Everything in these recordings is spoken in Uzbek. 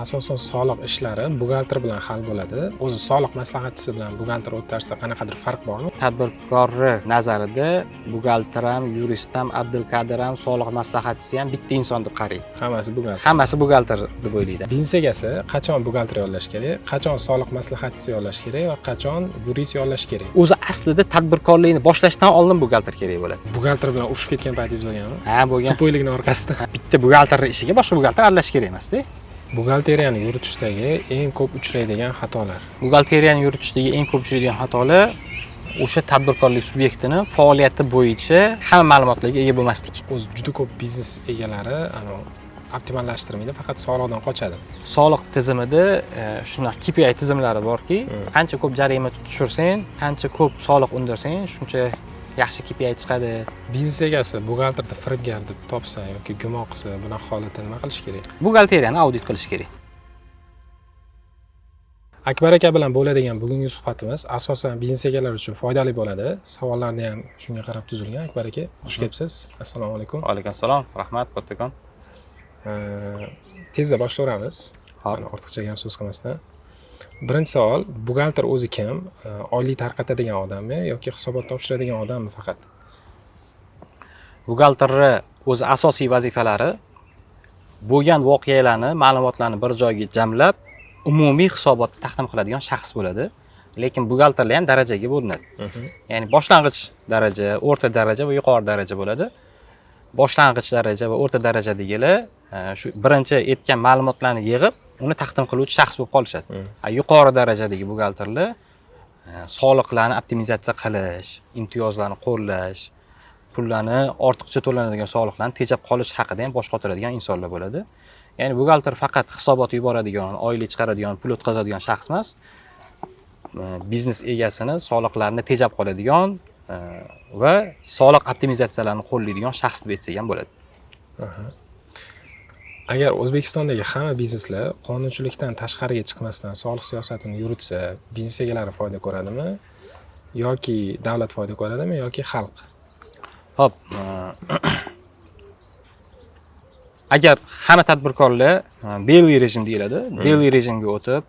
Asosan soliq ishlari buxgalter bilan hal bo'ladi. O'zi soliq maslahatchisi bilan buxgalter o'rtasida qanaqadir farq bormi? Tadbirkorni nazarida buxgalter ham, yurist ham, отдел кадр ham, soliq maslahatchisi ham bitta inson deb qaraydi. Hammasi buxgalter. Hammasi buxgalter deb o'ylaydi. Biznes egasi qachon buxgalter yollash kerak, qachon soliq maslahatchisi yollash kerak va qachon yurist yollash kerak? O'zi aslida tadbirkorlikni boshlashdan oldin buxgalter kerak bo'ladi. Buxgalter bilan urushib ketgan paytingiz bo'lganmi? Ha, bo'lgan. Тупой likni orqasida. Bitta buxgalterni ishiga boshqa buxgalter aralashish kerak emasda. Buxgalteriyani yuritисhdagi eng ko'p uchraydigan xatolar. Buxgalteriyani yuritishdagi eng ko'p uchraydigan xatolar o'sha tadbirkorlik subyektini faoliyati bo'yicha hamma ma'lumotlarga ega bo'lmaslik. O'zi juda ko'p biznes egalari anavi optimallashtirmaydi, faqat soliqdan qochadi. Soliq tizimida shunaqa KPI tizimlari borki, qancha ko'p jarima tushirsang, qancha ko'p soliq undirsang, shuncha yaxshi KPI chiqadi. Biznes egasi buxgalterni firibgar deb topsa yoki gumon qilsa, bunaqa holatda nima qilish kerak? Buxgalteriyani audit qilish kerak. Akbar aka bilan bo'ladigan bugungi suhbatimiz asosan biznes egalari uchun foydali bo'ladi. Savollarni ham shunga qarab tuzilgan. Akbar aka, xush kelibsiz. Assalomu alaykum. Alaykum assalom, rahmat kattakon. Tezda boshlayveramiz. Hop. Ortiqcha gap so'z qilmasdan. Birinchi savol, buxgalter o'zi kim? Oylik tarqatadigan odammi yoki hisobot topshiradigan odammi faqat? Buxgalterni o'zi asosiy vazifalari bo'lgan voqealarni, ma'lumotlarni bir joyga jamlab, umumiy hisobotni taqdim qiladigan shaxs bo'ladi. Lekin buxgalterlar ham darajaga bo'linadi. Ya'ni boshlang'ich daraja, o'rta daraja va yuqori daraja bo'ladi. Boshlang'ich daraja va o'rta darajadagilar shu birinchi aytgan ma'lumotlarni yig'ib, uni taqdim qiluvchi shaxs bo'lib qolishadi. Yuqori darajadagi buxgalterlar soliqlarni optimizatsiya qilish, imtiyozlarni qo'llash, pullarni, ortiqcha to'lanadigan soliqlarni tejab qolish haqida ham bosh qotiradigan insonlar bo'ladi. Ya'ni buxgalter faqat hisobot yuboradigan, oylik chiqaradigan, pul o'tkazadigan shaxs emas. Biznes egasini soliqlarni tejab qoladigan va soliq optimizatsiyalarini qo'llaydigan shaxs deb aytsak ham bo'ladi. Agar O'zbekistondagi hamma bizneslar qonunchilikdan tashqariga chiqmasdan soliq siyosatini yuritsa, biznes egalari foyda ko'radimi yoki davlat foyda ko'radimi yoki xalq? Xo'p, agar hamma tadbirkorlar белый rejim deyiladi, белый rejimga o'tib,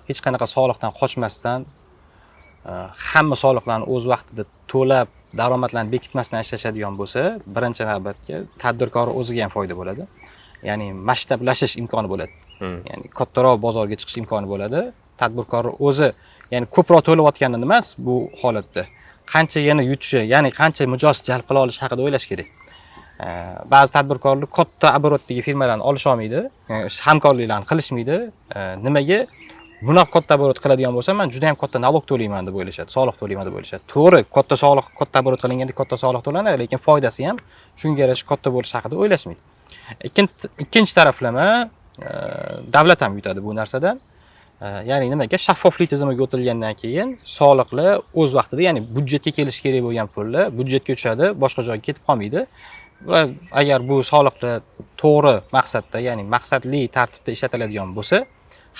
hech qanaqa soliqdan qochmasdan, hamma soliqlarni o'z vaqtida to'lab, daromadlarni bekitmasdan ishlashadigan bo'lsa, birinchi navbatga tadbirkor o'ziga ham foyda bo'ladi. Ya'ni masshtablashish imkoni bo'ladi. Ya'ni kattaroq bozorga chiqish imkoni bo'ladi. Tadbirkor o'zi, ya'ni ko'proq to'layotganini emas, bu holatda qancha yana yutishi, ya'ni qancha mijoz jalb qila olishi haqida o'ylash kerak. Ba'zi tadbirkorlar katta оборот dagi firmalarni olisha olmaydi, ya'ni hamkorliklarni qilishmaydi. Nimaga? Bunaqa katta оборот qiladigan bo'lsam, man juda ham katta налог to'layman deb o'ylashadi, soliq to'layman deb o'ylashadi. To'g'ri, katta soliq, katta оборот qilinganda katta soliq to'lanadi, lekin foydasi ham shunga yarasha katta bo'lishi haqida o'ylashmaydi. Ikkinchi taraflama davlat ham yutadi bu narsadan. Ya'ni nimaga? Shaffoflik tizimiga o'tilgandan keyin soliqlar o'z vaqtida, ya'ni byudjetga kelishi kerak bo'lgan pullar byudjetga tushadi, boshqa joyga ketib qolmaydi. Va agar bu soliqlar to'g'ri maqsadda, ya'ni maqsadli tartibda ishlatiladigan bo'lsa,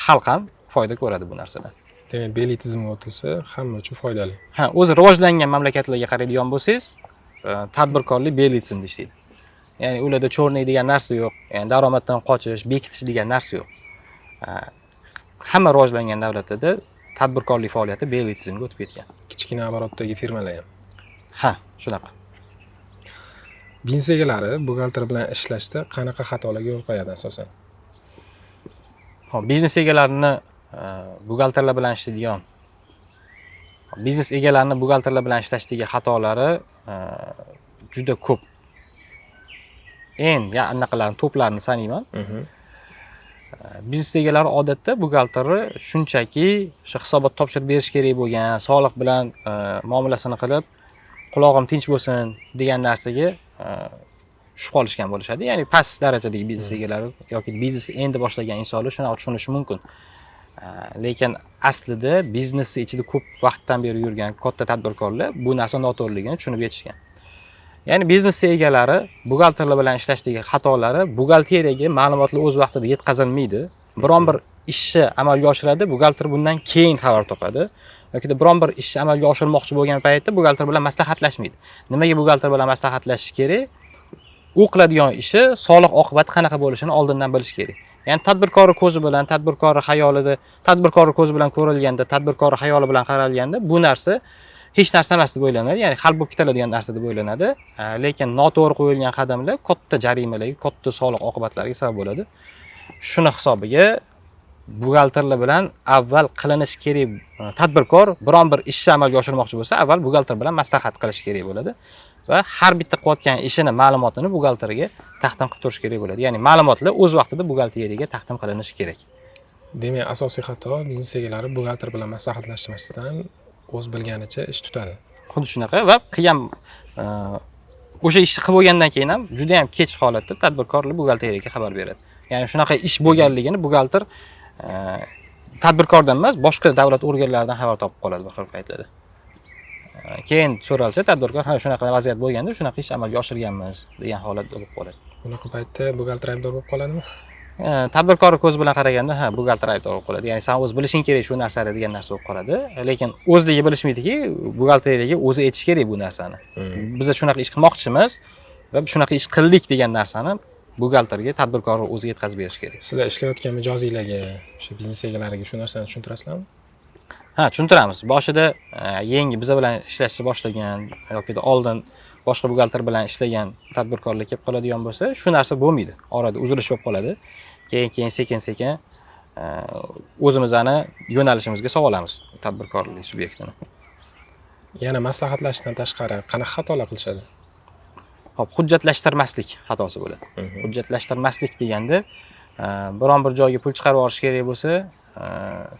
xalq ham foyda ko'radi bu narsadan. Demak, белый tizimga o'tilsa, hamma uchun foydali. Ha, o'zi rivojlangan mamlakatlarga qaraydigan bo'lsangiz, tadbirkorlik белый tizimda ishlaydi. Ya'ni ularda черный degan narsa yo'q, ya'ni daromaddan qochish, bekitish degan narsa yo'q. Hamma rivojlangan davlatlarda tadbirkorlik faoliyati белый tizimga o'tib ketgan. Kichkina оборот dagi firmalar ham. Ha, shunaqa. Biznes egalari buxgalter bilan ishlashda qanaqa xatolarga yo'l qo'yadi asosan? Xo'p, biznes egalarini buxgalterlar bilan ishlaydigan, biznes egalarini buxgalterlar bilan ishlashdagi xatolari juda ko'p. Eng anaqalarni, to'plarni sanayman. Biznes egalari odatda buxgalterni shunchaki o'sha hisobot topshirib berish kerak bo'lgan, soliq bilan muomalasini qilib, qulog'im tinch bo'lsin degan narsaga tushib qolishgan bo'lishadi. Ya'ni past darajadagi biznes egalari yoki biznesni endi boshlagan insonlar shunaqa tushunishi mumkin. Lekin aslida biznesni ichida ko'p vaqtdan beri yurgan katta tadbirkorlar bu narsa noto'g'riligini tushunib yetishgan. Ya'ni biznes egalari buxgalterlar bilan ishlashdagi xatolari: buxgalteriyaga ma'lumotlar o'z vaqtida yetkazilmaydi. Biron bir ishni amalga oshiradi, buxgalter bundan keyin xabar topadi. Yoki biron bir ishni amalga oshirmoqchi bo'lgan paytda buxgalter bilan maslahatlashmaydi. Nimaga buxgalter bilan maslahatlashish kerak? U qiladigan ishi soliq oqibati qanaqa bo'lishini oldindan bilish kerak. Ya'ni Ya'ni tadbirkorni ko'zi bilan, tadbirkorni xayolida, tadbirkorni ko'zi bilan ko'rilganda, tadbirkorni xayoli bilan qaralganda bu narsa hech narsa emas deb o'ylanadi, ya'ni hal bo'lib ketadigan narsa deb o'ylanadi. Lekin noto'g'ri qo'yilgan qadamlar katta jarimalarga, katta soliq oqibatlariga sabab bo'ladi. Shuni hisobiga buxgalterlar bilan avval qilinishi kerak, tadbirkor biron bir ishni amalga oshirmoqchi bo'lsa, avval buxgalter bilan maslahat qilish kerak bo'ladi va har bitta qilayotgan ishini ma'lumotini buxgalterga taqdim qilib turish kerak bo'ladi. Ya'ni ma'lumotlar o'z vaqtida buxgalteriyaga taqdim qilinishi kerak. Demak, asosiy xato: biznes egalari buxgalter bilan maslahatlashmasdan o'z bilganicha ish tutadi. Xuddi shunaqa. Va qilgan, o'sha ishni qilib bo'lgandan keyin ham juda ham kech holatda tadbirkorlar buxgalteriyaga xabar beradi. Ya'ni shunaqa ish bo'lganligini buxgalter tadbirkordan emas, boshqa davlat organlaridan xabar topib qoladi bir xil paytlarda. Keyin so'ralsa tadbirkor, ha, shunaqa vaziyat bo'lganda shunaqa ish amalga oshirganmiz degan holat bo'lib qoladi. Bunaqa paytda buxgalter aybdor bo'lib qoladimi? Tadbirkorni ko'zi bilan qaraganda, ha, buxgalter aybdor bo'lib qoladi. Ya'ni san o'zi bilishing kerak shu narsani degan narsa bo'lib qoladi. Lekin o'zligi bilishmaydiki, buxgalteriyaga o'zi aytish kerak bu narsani. Biz shunaqa ish qilmoqchimiz va shunaqa ish qildik degan narsani buxgalterga tadbirkor o'zi yetkazib berish kerak. Sizlar ishlayotgan mijozinglarga, o'sha biznes egalariga shu narsani tushuntirasizlarmi? Ha, tushuntiramiz. Boshida yangi biza bilan ishlashni boshlagan yoki oldin boshqa buxgalter bilan ishlagan tadbirkorlar kelib qoladigan bo'lsa, shu narsa bo'lmaydi. Orada uzilish bo'lib qoladi. Keyin sekin sekin o'zimizni yo'nalishimizga solib olamiz tadbirkorlik subyektini. Yana maslahatlashishdan tashqari qanaqa xatolar qilishadi? Hop, hujjatlashtirmaslik xatosi bo'ladi. Hujjatlashtirmaslik deganda, biron bir joyga pul chiqarib yuborish kerak bo'lsa,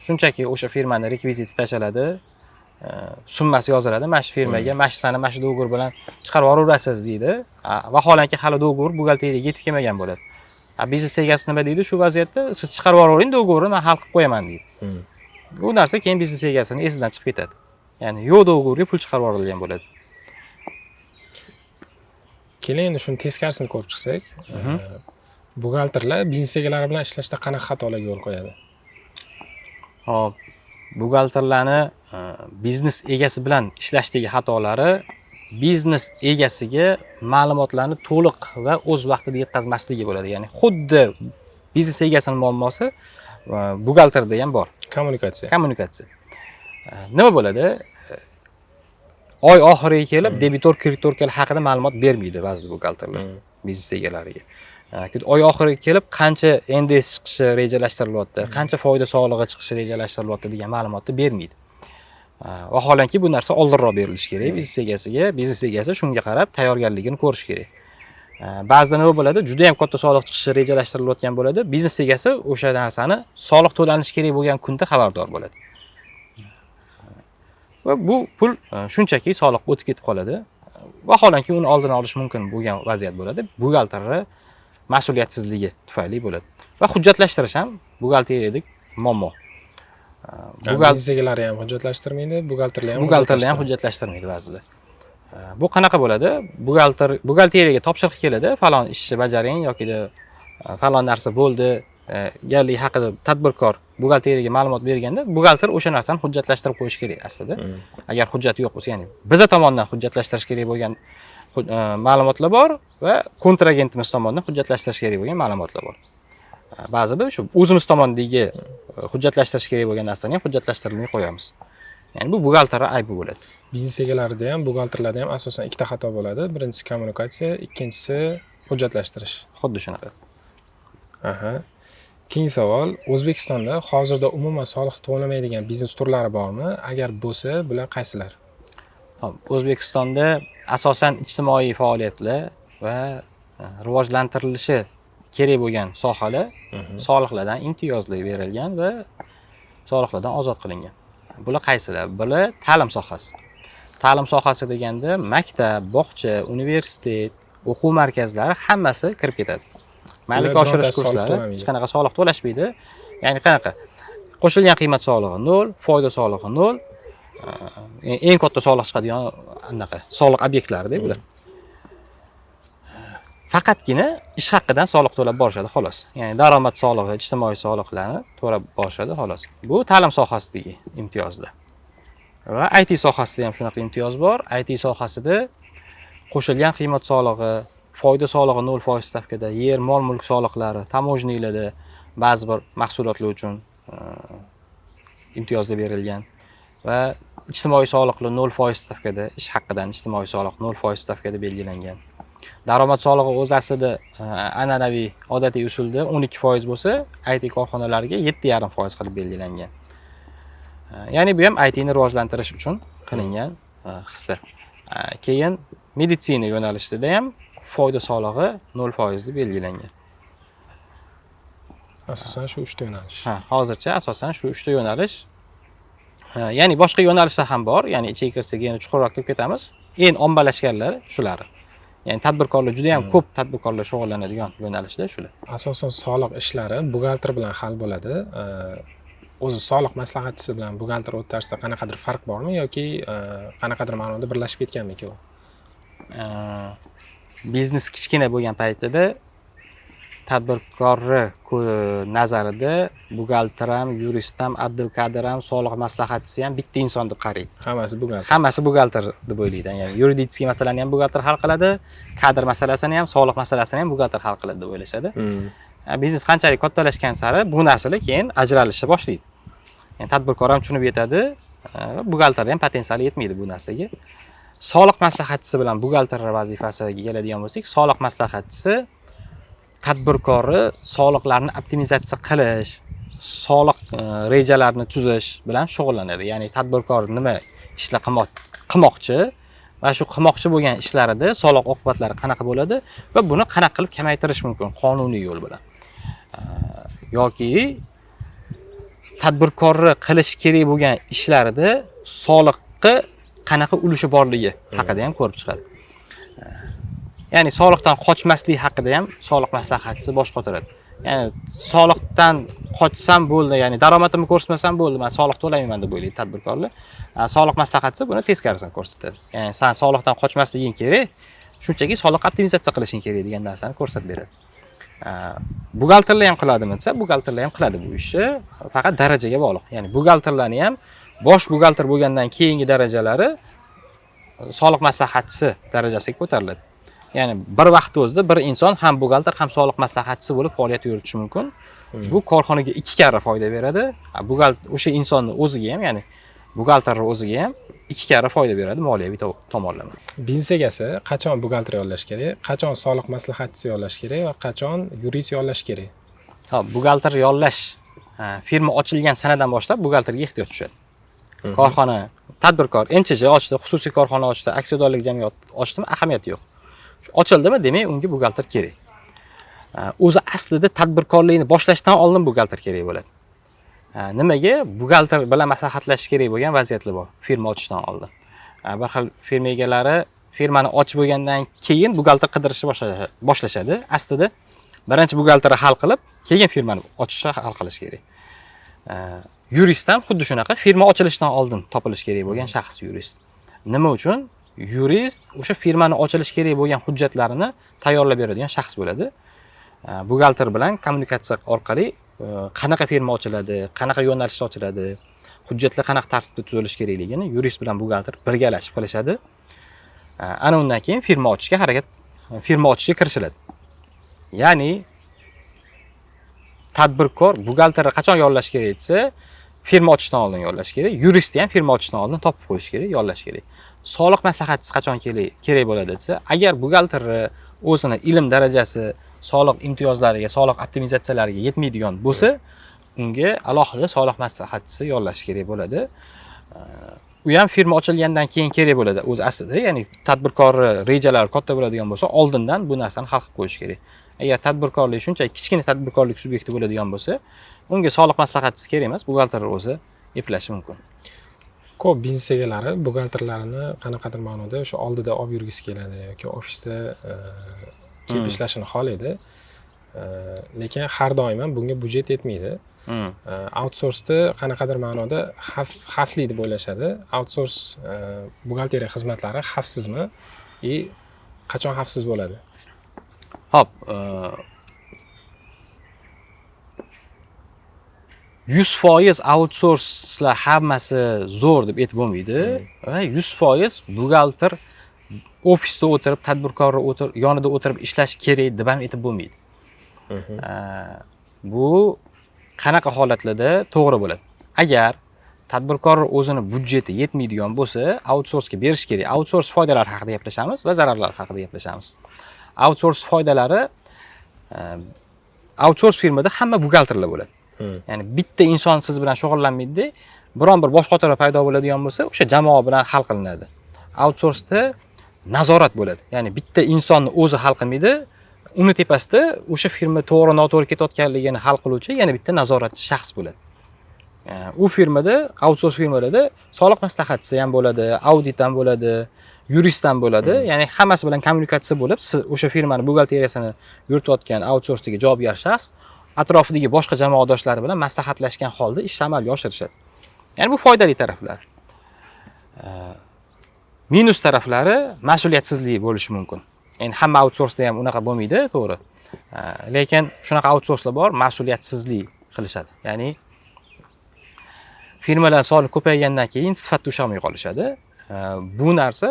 shunchaki o'sha firmani rekviziti tashlanadi, summasi yoziladi, mana shu firmaga, mana shu sana, mana shu договор bilan chiqarib yuboraverasiz deydi. Vaholanki hali договор buxgalteriyaga yetib kelmagan bo'ladi. Biznes egasi nima deydi shu vaziyatda? Siz chiqarib yuboravering договор ni, man hal qilib qo'yaman deydi. Bu narsa keyin biznes egasini esidan chiqib ketadi. Ya'ni yo'q договор ga pul chiqarib yuborilgan bo'ladi. Keling, endi shuni teskarisini ko'rib chiqsak. Buxgalterlar biznes egalari bilan ishlashda qanaqa xatolarga yo'l qo'yadi? Hop, buxgalterlarni biznes egasi bilan ishlashdagi xatolari biznes egasiga ma'lumotlarni to'liq va o'z vaqtida yetkazmasligi bo'ladi. Ya'ni xuddi biznes egasini muammosi buxgalterda ham bor. Kommunikatsiya. Kommunikatsiya. Nima bo'ladi? Oy oxiriga kelib debitor, kreditorlar haqida ma'lumot bermaydi ba'zi buxgalterlar biznes egalariga. Oy oxiriga kelib qancha НДС chiqishi rejalashtirilyapti, qancha foyda solig'i chiqishi rejalashtirilyapti degan ma'lumotni bermaydi. Vaholanki bu narsa oldinroq berilishi kerak biznes egasiga. Biznes egasi shunga qarab tayyorgarligini ko'rishi kerak. Ba'zida nima bo'ladi? Juda ham katta soliq chiqishi rejalashtirilayotgan bo'ladi. Biznes egasi o'sha narsani soliq to'lanishi kerak bo'lgan kunda xabardor bo'ladi. Va bu pul shunchaki soliqqa o'tib ketib qoladi. Vaholanki uni oldini olish mumkin bo'lgan vaziyat bo'ladi. Buxgalterni mas'uliyatsizligi tufayli bo'ladi. Va hujjatlashtirish ham buxgalteriyada muammo. Biznes egalari ham hujjatlashtirmaydi, buxgalterlar ham. Buxgalterlar ham hujjatlashtirmaydi ba'zida. Bu qanaqa bo'ladi? Buxgalter buxgalteriyaga topshiriq keladi, falon ishni bajaring yoki falon narsa bo'ldi, gallik haqida tadbirkor buxgalteriyaga ma'lumot berganda, buxgalter o'sha narsani hujjatlashtirib qo'yish kerak aslida. Agar hujjat yo'q bo'lsa, ya'ni biza tomonidan hujjatlashtirish kerak bo'lgan ma'lumotlar bor va kontragentimiz tomonidan hujjatlashtirish kerak bo'lgan ma'lumotlar bor. Ba'zida shu o'zimiz tomondagi hujjatlashtirish kerak bo'lgan narsani ham hujjatlashtirilmay qo'yamiz. Ya'ni bu buxgalterni aybi bo'ladi. Biznes egalarida ham, buxgalterlarda ham asosan ikkita xato bo'ladi. Birinchisi kommunikatsiya, ikkinchisi hujjatlashtirish. Xuddi shunaqa. Aha. Keyingi savol: O'zbekistonda hozirda umuman soliq to'lamaydigan biznes turlari bormi? Agar bo'lsa, bular qaysilar? Hop, O'zbekistonda asosan ijtimoiy faoliyatlar va rivojlantirilishi kerak bo'lgan sohalar soliqlardan imtiyozli berilgan va soliqlardan ozod qilingan. Bular qaysilar? Bular ta'lim sohasi. Ta'lim sohasi deganda maktab, bog'cha, universitet, o'quv markazlari hammasi kirib ketadi. Malaka Ular oshirish birortasi soliq kurslari to'lamaydi. Hech qanaqa soliq to'lashmaydi. Ya'ni qanaqa? Qo'shilgan qiymat solig'i 0, foyda solig'i 0. Eng katta soliq chiqadigan anaqa soliq obyektlarida bular. Faqatgina ish haqidan soliq to'lab borishadi xolos. Ya'ni daromad solig'i, ijtimoiy soliqlarni to'lab borishadi xolos. Bu ta'lim sohasidagi imtiyozlar. Va IT sohasida ham shunaqa imtiyoz bor. IT sohasida qo'shilgan qiymat solig'i, foyda solig'i 0% stavkada, yer, mol mulk soliqlari, таможня larda, Ba'zi bir mahsulotlar uchun imtiyozlar berilgan va ijtimoiy soliqlar 0% stavkada, ish haqidan ijtimoiy soliq 0% stavkada belgilangan. Daromad solig'i o'zi aslida an'anaviy, odatiy usulda 12% bo'lsa, IT korxonalariga 7,5% qilib belgilangan. Ya'ni bu ham ITni rivojlantirish uchun qilingan hissa. Keyin meditsina yo'nalishida ham foyda solig'i 0% deb belgilangan. Asosan shu uchta yo'nalish. Ha, hozircha asosan shu uchta yo'nalish. Ha, ya'ni boshqa yo'nalishlar ham bor, ya'ni ichiga kirsak, yana chuqurroq kirib ketamiz. Eng ommalashganlari shulari. Ya'ni tadbirkorlar, juda ham ko'p tadbirkorlar shug'ullanadigan yo'nalishlar shular. Asosan soliq ishlari buxgalter bilan hal bo'ladi. O'zi soliq maslahatchisi bilan buxgalter o'rtasida qanaqadir farq bormi yoki qanaqadir ma'noda birlashib ketganmi ikkovi? Biznes kichkina bo'lgan paytida tadbirkorni nazarida buxgalter ham, yurist ham, отдел кадр ham, soliq maslahatchisi ham bitta inson deb qaraydi. Hammasi buxgalter. Hammasi buxgalter deb o'ylaydi. Ya'ni юридический masalani ham buxgalter hal qiladi, kadr masalasini ham, soliq masalasini ham buxgalter hal qiladi deb o'ylashadi. Biznes qanchalik kattalashgan sari bu narsalar keyin ajralishni boshlaydi. Ya'ni tadbirkor ham tushunib yetadi, buxgalterni ham potensiali yetmaydi bu narsaga. Soliq maslahatchisi bilan buxgalter vazifasiga keladigan bo'lsak, soliq maslahatchisi tadbirkorni soliqlarni optimizatsiya qilish, soliq rejalarini tuzish bilan shug'ullanadi. Ya'ni tadbirkor nima ishlar qilmoqchi va shu qilmoqchi bo'lgan ishlarida soliq oqibatlari qanaqa bo'ladi va buni qanaqa qilib kamaytirish mumkin qonuniy yo'l bilan. Yoki tadbirkorni qilish kerak bo'lgan ishlarida soliqqa qanaqa ulushi borligi haqida ham ko'rib chiqadi. Ya'ni soliqdan qochmaslik haqida ham soliq maslahatchisi bosh qotiradi. Ya'ni soliqdan qochsam bo'ldi, ya'ni daromadimni ko'rsatmasam bo'ldi, men soliq to'lamayman deb o'ylaydi tadbirkorlar. Soliq maslahatchisi buni teskarisini ko'rsatadi. Ya'ni san soliqdan qochmasliging kerak, shunchaki soliq optimizatsiya qilishing kerak degan narsani ko'rsatib beradi. Buxgalterlar ham qiladimi desa, buxgalterlar ham qiladi bu ishni, faqat darajaga bog'liq. Ya'ni buxgalterlarni ham bosh buxgalter bo'lgandan keyingi darajalari soliq maslahatchisi darajasiga ko'tariladi. Ya'ni bir vaqt o'zida bir inson ham buxgalter, ham soliq maslahatchisi bo'lib faoliyat yuritishi mumkin. Bu korxonaga ikki karra foyda beradi. O'sha insonni o'ziga ham, ya'ni buxgalterning o'ziga ham ikki karra foyda beradi moliyaviy tomonlama. Biznes egasi qachon buxgalter yollash kerak, qachon soliq maslahatchisi yollash kerak va qachon yurist yollash kerak? Hop, buxgalter yollash, firma ochilgan sanadan boshlab buxgalterga ehtiyoj tushadi. Korxona, tadbirkor MChJ ochdi, xususiy korxona ochdi, aksiyadorlik jamiyati ochdimi, ahamiyati yo'q. Shu ochildimi, demak unga buxgalter kerak. O'zi aslida tadbirkorlikni boshlashdan oldin buxgalter kerak bo'ladi. Nimaga? Buxgalter bilan maslahatlashish kerak bo'lgan vaziyatlar bor firma ochishdan oldin. Bir xil firma egalari firmani ochib bo'lgandan keyin buxgalter qidirishni boshlashadi. Aslida birinchi buxgalterni hal qilib, keyin firmani ochishni hal qilish kerak. Yurist ham xuddi shunaqa, firma ochilishidan oldin topilishi kerak bo'lgan shaxs yurist. Nima uchun? Yurist o'sha firmani ochilishi kerak bo'lgan hujjatlarini tayyorlab beradigan shaxs bo'ladi. Buxgalter bilan kommunikatsiya orqali qanaqa firma ochiladi, qanaqa yo'nalishda ochiladi, hujjatlar qanaqa tartibda tuzilishi kerakligini yurist bilan buxgalter birgalashib qilishadi. Ana undan keyin firma ochishga harakat, firma ochishga kirishiladi. Ya'ni tadbirkor buxgalterni qachon yollash kerak desa, firma ochishdan oldin yollash kerak, yuristni ham firma ochishdan oldin topib qo'yish kerak, yollash kerak. Soliq maslahatchisi qachon kerak bo'ladi desa, agar buxgalterni o'zini ilm darajasi soliq imtiyozlariga, soliq optimizatsiyalariga yetmaydigan bo'lsa, unga alohida soliq maslahatchisi yollash kerak bo'ladi. U ham firma ochilgandan keyin kerak bo'ladi o'zi aslida, ya'ni tadbirkorni rejalari katta bo'ladigan bo'lsa, oldindan bu narsani hal qilib qo'yish kerak. Agar tadbirkorlik shunchaki kichkina tadbirkorlik subyekti bo'ladigan bo'lsa, unga soliq maslahatchisi kerak emas, buxgalter o'zi eplashi mumkin. Ko'p biznes egalari buxgalterlarini qanaqadir ma'noda o'sha oldida olib yurgisi keladi yoki ofisda kelib ishlashini xohlaydi. Lekin har doim ham bunga byudjet yetmaydi. Outsourceni qanaqadir ma'noda xavfli deb o'ylashadi. Outsource buxgalteriya xizmatlari xavfsizmi и qachon xavfsiz bo'ladi? Hop, 100% outsourcelar hammasi zo'r deb aytib bo'lmaydi. Va 100% buxgalter ofisda o'tirib, tadbirkorni yonida o'tirib ishlash kerak deb ham aytib bo'lmaydi. Bu Qanaqa holatlarda to'g'ri bo'ladi? Agar tadbirkor o'zini byudjeti yetmaydigan bo'lsa, outsourcega berish kerak. Outsource foydalari haqida gaplashamiz va zararlari haqida gaplashamiz. Outsource foydalari: outsource firmada hamma buxgalterlar bo'ladi. Ya'ni bitta inson siz bilan shug'ullanmaydida, biron bir boshqotirma paydo bo'ladigan bo'lsa, o'sha jamoa bilan hal qilinadi. Outsourceda nazorat bo'ladi. Ya'ni bitta insonni o'zi hal qilmaydi, uni tepasida o'sha firma to'g'ri, noto'g'ri ketayotganligini hal qiluvchi yana bitta nazoratchi shaxs bo'ladi. U firmada, outsource firmalarda soliq maslahatchisi ham bo'ladi, audit ham bo'ladi, yurist ham bo'ladi. Ya'ni hammasi bilan kommunikatsiya bo'lib, siz o'sha firmani buxgalteriyasini yuritayotgan outsourcedagi javobgar shaxs atrofidagi boshqa jamoadoshlari bilan maslahatlashgan holda ishni amalga oshirishadi. Ya'ni bu foydali taraflar. Minus taraflari: mas'uliyatsizlik bo'lishi mumkin. Endi hamma outsourceda ham unaqa bo'lmaydi, to'g'ri. Lekin shunaqa outsourcelar bor, mas'uliyatsizlik qilishadi. Ya'ni firmalar soni ko'paygandan keyin sifatda ushalmay qolishadi. Bu narsa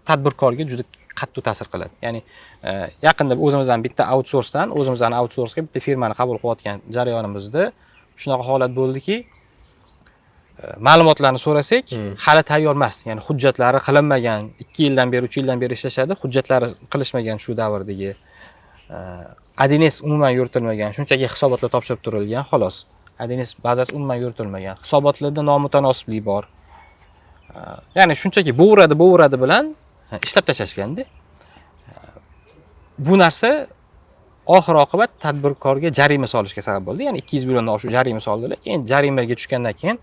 tadbirkorga juda qattiq ta'sir qiladi. Ya'ni yaqinda o'zimizdan bitta outsourcedan, o'zimizdan outsourcega bitta firmani qabul qilayotgan jarayonimizda shunaqa holat bo'ldiki, ma'lumotlarni so'rasak, hali tayyor emas. Ya'ni hujjatlari qilinmagan, 2 yildan beri, 3 yildan beri ishlashadi, hujjatlari qilishmagan shu davrdagi. 1С umuman yuritilmagan, shunchaki hisobotlar topshirib turilgan, xolos. 1С bazasi umuman yuritilmagan. Hisobotlarda nomutanosiblik bor. Ya'ni shunchaki bo'g'iradi, bo'g'iradi bilan ishlab tashlashganda. Bu narsa oxir oqibat tadbirkorga jarima solishga sabab bo'ldi. Ya'ni 200 milliondan oshiq jarima soldilar. Keyin jarimaga tushgandan keyin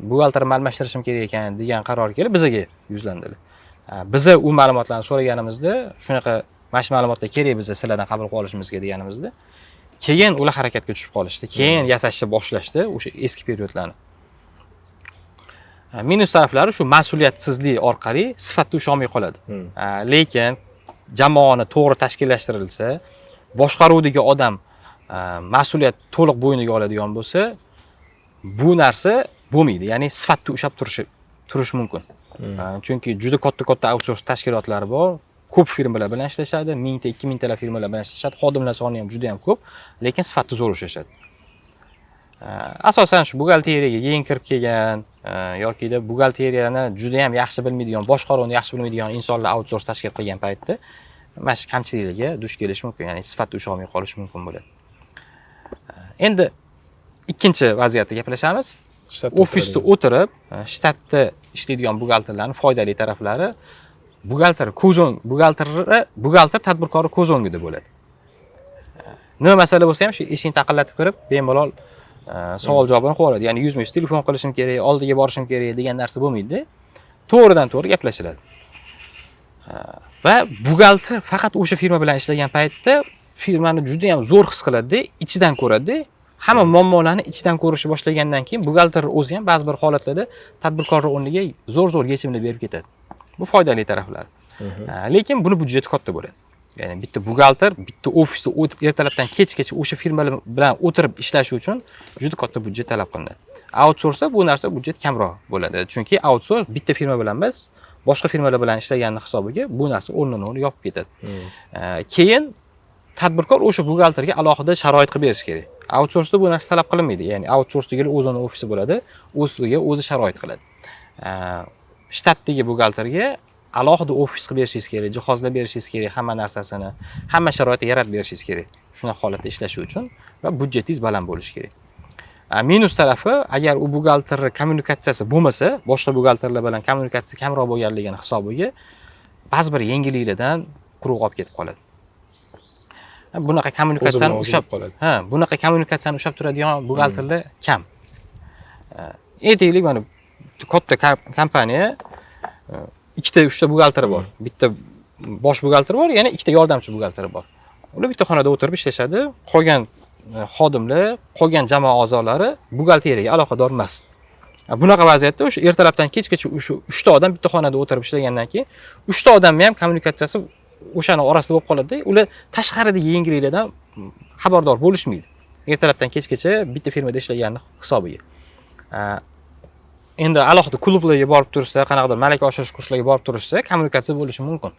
buxgalterimni almashtirishim kerak ekan degan qaror kelib bizaga yuzlandilar. Biza u ma'lumotlarni so'raganimizda, shunaqa mana shu ma'lumotlar kerak biza sizlardan qabul qilib olishimizga deganimizda, keyin ular harakatga tushib qolishdi. Keyin yasashni boshlashdi o'sha eski periodlarni. Minus taraflari shu mas'uliyatsizlik orqali sifatda ushalmay qoladi. Lekin jamoani to'g'ri tashkillashtirilsa, boshqaruvdagi odam mas'uliyat to'liq bo'yniga oladigan bo'lsa, bu narsa bo'lmaydi. Ya'ni sifatda ushlab turishi mumkin. Chunki juda katta-katta outsource tashkilotlari bor. Ko'p firmalar bilan ishlashadi, mingta, 2000 talab firmalar bilan ishlashadi. Xodimlar soni ham juda ham ko'p, lekin sifatni zo'r ushlashadi. Asosan shu buxgalteriyaga yangi kirib kelgan yokida buxgalteriyani juda ham yaxshi bilmaydigan, boshqaruvni yaxshi bilmaydigan insonlar outsource tashkil qilgan paytda mana shu kamchiliklarga duch kelish mumkin, ya'ni sifatni usholmay qolishi mumkin bo'ladi. Endi ikkinchi vaziyatda gaplashamiz. Shtatda Ofisda o'tiradigan. o'tirib, shtatda ishlaydigan buxgalterlarning foydali taraflari: buxgalter ko'z o'ng buxgalteri buxgalter tadbirkorni ko'z o'ngida bo'ladi. Nima masala bo'lsa ham shu eshikni taqillatib kirib, bemalol savol javobini qilib oladi. Ya'ni yuzma yuz telefon qilishim kerak, oldiga borishim kerak degan narsa bo'lmaydi. To'g'ridan to'g'ri gaplashiladi. Va buxgalter faqat o'sha firma bilan ishlagan paytda firmani juda ham zo'r his qiladida, ichidan ko'radida. Hamma muammolarni ichidan ko'rishni boshlagandan keyin buxgalter o'zi ham ba'zi bir holatlarda tadbirkorni o'rniga zo'r zo'r yechimlar berib ketadi. Bu foydali taraflari. Lekin buni byudjeti katta bo'ladi. Ya'ni bitta buxgalter bitta ofisda ertalabdan kechgacha o'sha firmalar bilan o'tirib ishlashi uchun juda katta byudjet talab qilinadi. Outsourceda bu narsa, byudjet kamroq bo'ladi. Chunki outsource bitta firma bilan emas, boshqa firmalar bilan ishlaganini hisobiga bu narsa o'rnini o'rni yopib ketadi. Keyin tadbirkor o'sha buxgalterga alohida sharoit qilib berish kerak. Outsourceda bu narsa talab qilinmaydi. Ya'ni outsourcedagilar o'zini ofisi bo'ladi, o'ziga o'zi sharoit qiladi. Shtatdagi buxgalterga alohida ofis qilib berishingiz kerak, jihozlab berishingiz kerak, hamma narsasini, hamma sharoitni yaratib berishingiz kerak. Shunaqa holatda ishlashi uchun va byudjetingiz baland bo'lishi kerak. Minus tarafi, agar u buxgalter kommunikatsiyasi bo'lmasa, boshqa buxgalterlar bilan kommunikatsiya kamroq bo'lganligini hisobiga ba'zi bir yangiliklardan quruq olib ketib qoladi. Bunaqa kommunikatsiyani O'zi bilan o'zi ushlab bo'lib qoladi. Ha, bunaqa kommunikatsiyani ushlab turadigan buxgalterlar kam. Aytaylik, mana katta kompaniya, ikkita, uchta buxgalteri bor. Bitta bosh buxgalter bor, yana ikkita yordamchi buxgalteri bor. Ular bitta xonada o'tirib ishlashadi. Qolgan xodimlar, qolgan jamoa a'zolari buxgalteriyaga aloqador emas. Bunaqa vaziyatda o'sha ertalabdan kechgacha o'sha uchta odam bitta xonada o'tirib ishlagandan keyin uchta odamni ham kommunikatsiyasi o'shani orasida bo'lib qoladida, ular tashqaridagi yangiliklardan xabardor bo'lishmaydi. Ertalabdan kechgacha bitta firmada ishlaganini hisobiga. Endi alohida klublarga borib tursa, qanaqadir malaka oshirish kurslariga borib turishsa, kommunikatsiya bo'lishi mumkin.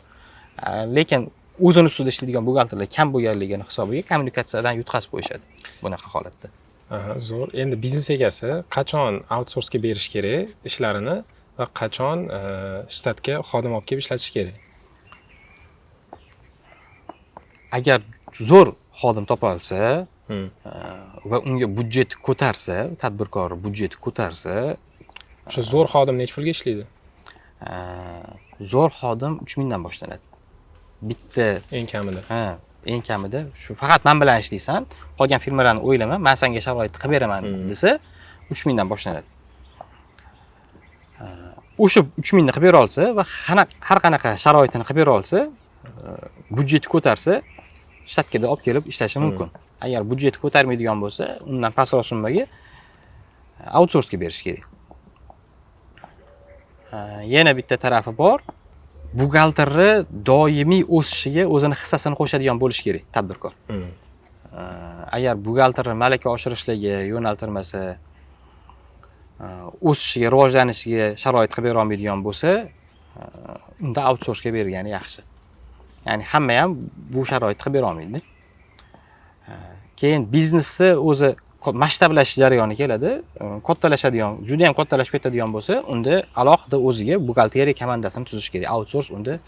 Lekin o'zini ustida ishlaydigan buxgalterlar kam bo'lganligini hisobiga kommunikatsiyadan yutqazib qo'yishadi bunaqa holatda. Aha, zo'r. Endi biznes egasi qachon outsourcega berish kerak ishlarini va qachon shtatga xodim olib kelib ishlatish kerak? Agar zo'r xodim topolsa va unga budjet ko'tarsa, tadbirkor budjet ko'tarsa, O'sha zo'r xodim necha pulga ishlaydi? Zo'r xodim 3000 dan boshlanadi. Bitta Eng kamida. Ha, eng kamida shu faqat men bilan ishlaysan, qolgan firmalarni o'ylama, men senga sharoitni qilib beraman desa, 3000 dan boshlanadi. O'sha 3000 ni qilib bera olsa va har qanaqa sharoitini qilib bera olsa, budjetni ko'tarsa, shtatga olib kelib ishlashi mumkin. Agar budjet ko'tarmaydigan bo'lsa, undan pastroq summaga outsourcega berish kerak. Yana bitta tarafi bor. Buxgalterni doimiy o'sishiga o'zini hissasini qo'shadigan bo'lishi kerak tadbirkor. Agar buxgalterni malaka oshirishlarga yo'naltirmasa, o'sishiga, rivojlanishiga sharoit qilib bera olmaydigan bo'lsa, unda outsourcega bergani yaxshi. Ya'ni hamma ham bu sharoitni qilib bera olmaydi. Keyin biznesni o'zi masshtablashish jarayoni keladi. Kattalashadigan, juda ham kattalashib ketadigan bo'lsa, unda alohida o'ziga buxgalteriya komandasini tuzish kerak. Outsource unda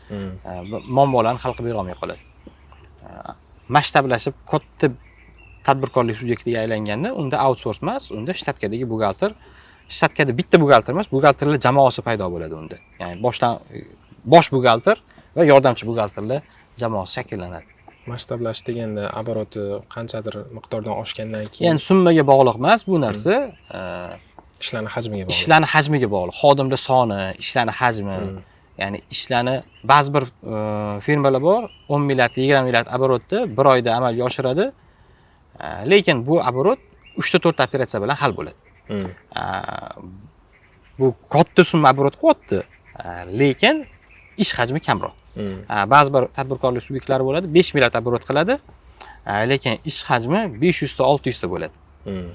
muammolarni hal qilib bera olmay qoladi. Masshtablashib katta tadbirkorlik subyektiga aylanganda unda outsource emas, unda shtatkadagi buxgalter, shtatkada bitta buxgalter emas, buxgalterlar jamoasi paydo bo'ladi unda. Ya'ni boshdan bosh buxgalter va yordamchi buxgalterlar jamoasi shakllanadi. Masshtablash deganda оборот i qanchadir miqdordan oshgandan keyin Ya'ni summaga bog'liq emas bu narsa, ishlarni hajmiga bog'liq. Ishlarni hajmiga bog'liq. Xodimlar soni, ishlarni hajmi, ya'ni ishlarni ba'zi bir firmalar bor, 10 milliard, 20 milliard оборот ni bir oyda amalga oshiradi. Lekin bu оборот 3 ta 4 ta operatsiya bilan hal bo'ladi. Bu katta summa оборот qilyapti, lekin ish hajmi kamroq. Ba'zi bir tadbirkorlik subyektlari bo'ladi, 5 milliard оборот qiladi, lekin ish hajmi 500 ta, 600 ta bo'ladi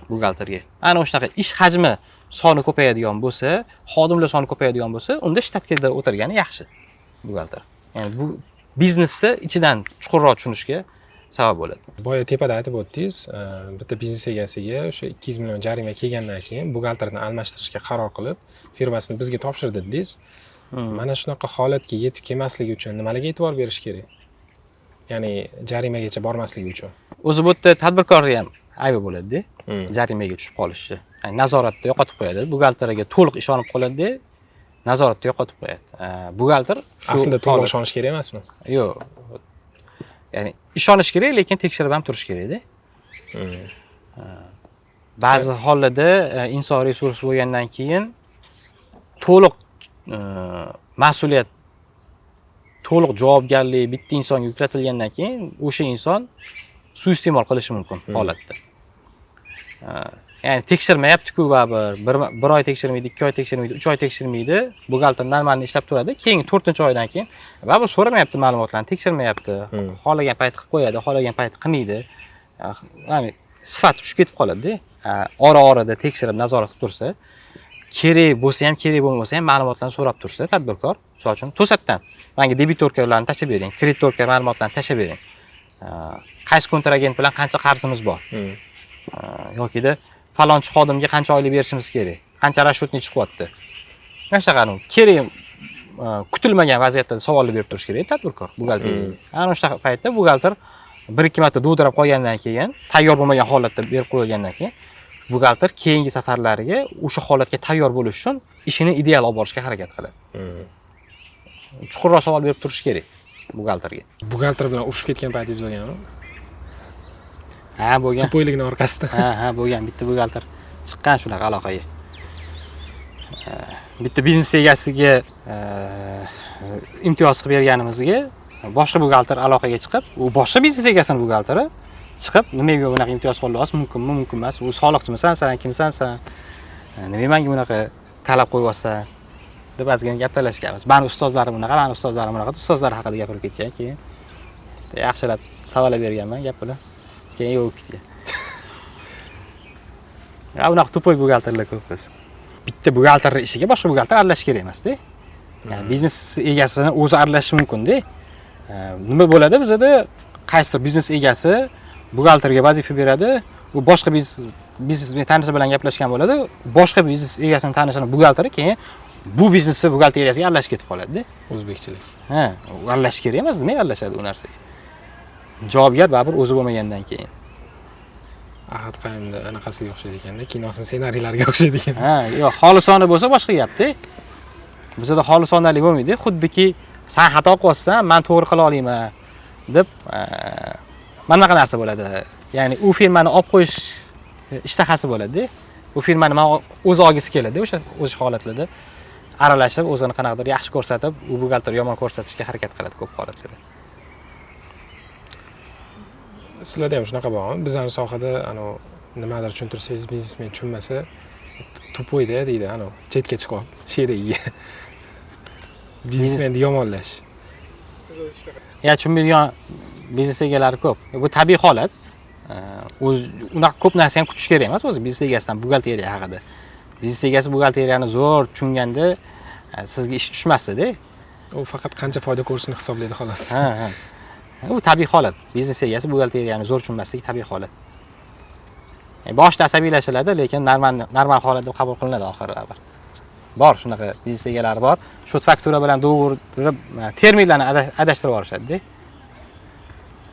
buxgalterga. Ana shunaqa ish hajmi soni ko'payadigan bo'lsa, xodimlar soni ko'payadigan bo'lsa, unda shtatga o'tirgani yaxshi buxgalter. Ya'ni bu biznesni ichidan chuqurroq tushunishga sabab bo'ladi. Boya tepada aytib o'tdingiz, bitta biznes egasiga o'sha 200 million jarima kelgandan keyin buxgalterni almashtirishga qaror qilib, firmasini bizga topshirdi dedingiz. Mana shunaqa holatga yetib kelmasligi uchun nimalarga e'tibor berish kerak? Ya'ni jarimagacha bormasligi uchun. O'zi bu yerda tadbirkorni ham aybi bo'ladi-da, jarimaga tushib qolishi. Ya'ni nazoratda yo'qotib qo'yadi. Buxgalteriga to'liq ishonib qoladi-da, nazoratda yo'qotib qo'yadi. Buxgalter shu Aslida to'liq ishonish kerak emasmi? Yo'q. Ya'ni ishonish kerak, lekin tekshirib ham turish kerakda. Ba'zi hollarda inson resurs bo'lgandan keyin to'liq mas'uliyat, to'liq javobgarlik bitta insonga yuklatilgandan keyin o'sha inson suiiste'mol qilishi mumkin holatda. Ya'ni tekshirmayapti-ku baribir, bir oy tekshirmaydi, 2 oy tekshirmaydi, 3 oy tekshirmaydi. Buxgalter нормально ishlab turadi. Keyin 4-oydan keyin baribir so'ramayapti ma'lumotlarni, tekshirmayapti. Xohlagan payt qilib qo'yadi, xohlagan payt qilmaydi. Ya'ni sifati tushib ketib qoladi-da. Ora-orada tekshirib, nazorat qilib tursa, kerak bo'lsa ham, kerak bo'lmasa ham ma'lumotlarni so'rab tursa tadbirkor, misol uchun, to'satdan menga дебиторка larni tashlab bering, кредиторка ma'lumotlarini tashlab bering. Qaysi kontragent bilan qancha qarzimiz bor? Yokida falonchi xodimga qancha oylik berishimiz kerak? Qancha расчетный chiqyapti? Mana shunaqa kerak kutilmagan vaziyatda savollar berib turish kerak tadbirkor buxgalteriyaga. Ana shunaqa paytda buxgalter bir ikki marta dovdirab qolgandan keyin, tayyor bo'lmagan holatda berib qo'yilgandan keyin buxgalter keyingi safarlariga o'sha holatga tayyor bo'lish uchun ishini ideal olib borishga harakat qiladi. Chuqurroq savol berib turish kerak buxgalterga. Buxgalter bilan urushib ketgan paytingiz bo'lganmi? Ha, bo'lgan. Тупой ligini orqasida. Ha, bo'lgan. Bitta buxgalter chiqqan shunaqa aloqaga. Bitta biznes egasiga imtiyoz qilib berganimizga boshqa buxgalter aloqaga chiqib, u boshqa biznes egasini buxgalteri chiqib, nimaga bunaqa imtiyoz qo'llayapsiz, mumkinmi, mumkin emas, u soliqchimisan san, kimsan san, nimaga menga bunaqa talab qo'yyapsan deb ozgina gap talashganmiz. Mani ustozlarim unaqa, mani ustozlarim unaqa, ustozlar haqida gapirib ketgan, keyin yaxshilab savolab berganman gap bilan, keyin yo'q ketgan. Ya unaqa тупой buxgalterlar ko'p biz. Bitta buxgalterning ishiga boshqa buxgalter aralashish kerak emasda. Ya'ni biznes egasini o'zi aralashishi mumkin-da. Nima bo'ladi bizada qaysidir biznes egasi buxgalterga vazifa beradi, u boshqa biznes biznes tanishi bilan gaplashgan bo'ladi, boshqa biznes egasini tanishini buxgalteri keyin bu biznesni buxgalteriyasiga aralashib ketib qoladi-da. O'zbekchilik. Ha, aralashish kerak emas, nimaga aralashadi u narsaga? Javobgar baribir o'zi bo'lmagandan keyin. Ahad Qayumni anaqasiga o'xshaydi ekanda, kinosini ssenariylariga o'xshaydi ekan. Ha, yo'q, xolisona bo'lsa boshqa gap-da. Bizda xolisonalik bo'lmaydi, xuddiki san xato qilyapsan, men to'g'ri qila olmayman deb mana bunaqa narsa bo'ladi. Ya'ni u firmani olib qo'yish ishtahasi bo'ladi-da. U firmani men o'zi olgisi keladi, o'sha o'sha holatlarda aralashib, o'zini qanaqadir yaxshi ko'rsatib, u buxgalter yomon ko'rsatishga harakat qiladi ko'p holatlarda. Sizlarda ham shunaqa bormi? Bizning sohada ana nimadir tushuntirsangiz, biznesmen tushunmasa, тупой da deydi, ana chetga chiqib olib, sherigiga. Biznesmenni yomonlash. Ya tushunmaydigan biznes egalari ko'p. Bu tabiiy holat. O'z unaqa ko'p narsa ham kutish kerak emas o'zi biznes egasidan buxgalteriya haqida. Biznes egasi buxgalteriyani zo'r tushunganda sizga ish tushmasdi-da. U faqat qancha foyda ko'rishini hisoblaydi xolos. Ha, ha. U tabiiy holat. Biznes egasi buxgalteriyani zo'r tushunmasligi tabiiy holat. Boshida asabiylashiladi, lekin normal holat deb qabul qilinadi oxiri baribir. Bor shunaqa biznes egalari bor. Счёт faktura bilan договор deb terminlarni adashtirib yuborishadi-da.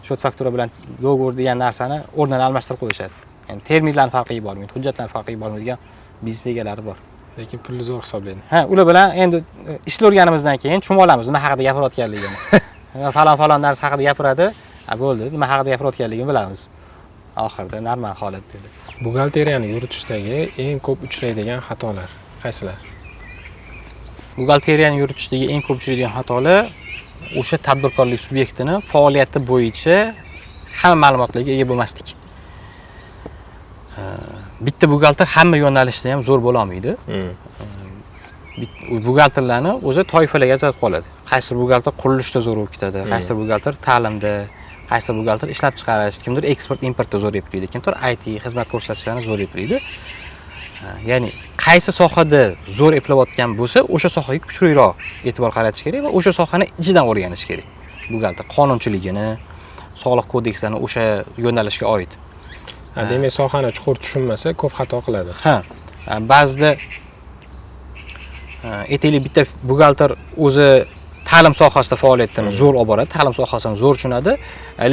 Счёт faktura bilan договор degan narsani o'rnini almashtirib qo'yishadi. Ya'ni terminlarni farqiga bormaydi, hujjatlarni farqiga bormaydigan biznes egalari bor. Lekin pulni zo'r hisoblaydi. Ha, ular bilan endi ishlayotganimizdan keyin tushunib olamiz nima haqida gapirayotganligini. Falon falon narsa haqida gapiradi, ha bo'ldi, nima haqida gapirayotganligini bilamiz. Oxirida normal holat dedi. Buxgalteriyani yuritishdagi eng ko'p uchraydigan xatolar qaysilar? Buxgalteriyani yuritishdagi eng ko'p uchraydigan xatolar o'sha tadbirkorlik subyektini faoliyati bo'yicha hamma ma'lumotlarga ega bo'lmaslik. Bitta buxgalter hamma yo'nalishda ham zo'r bo'la olmaydi. Buxgalterlarni o'zi toifalarga ajratib qoladi. Qaysi buxgalter qurilishda zo'r bo'lib ketadi, qaysi buxgalter ta'limda, qaysi buxgalter ishlab chiqarish, kimdir eksport importda zo'r eplaydi, kimdir IT xizmat ko'rsatishlarni zo'r eplaydi. Ya'ni qaysi sohada zo'r eplayotgan bo'lsa, o'sha sohaga kuchliroq e'tibor qaratish kerak va o'sha sohani ichidan o'rganish kerak. Buxgalter qonunchiligini, soliq kodeksini o'sha yo'nalishga oid. Demak, sohani chuqur tushunmasa ko'p xato qiladi. Ha, ba'zida aytaylik bitta buxgalter o'zi ta'lim sohasida faoliyatini zo'r olib boradi, ta'lim sohasini zo'r tushunadi,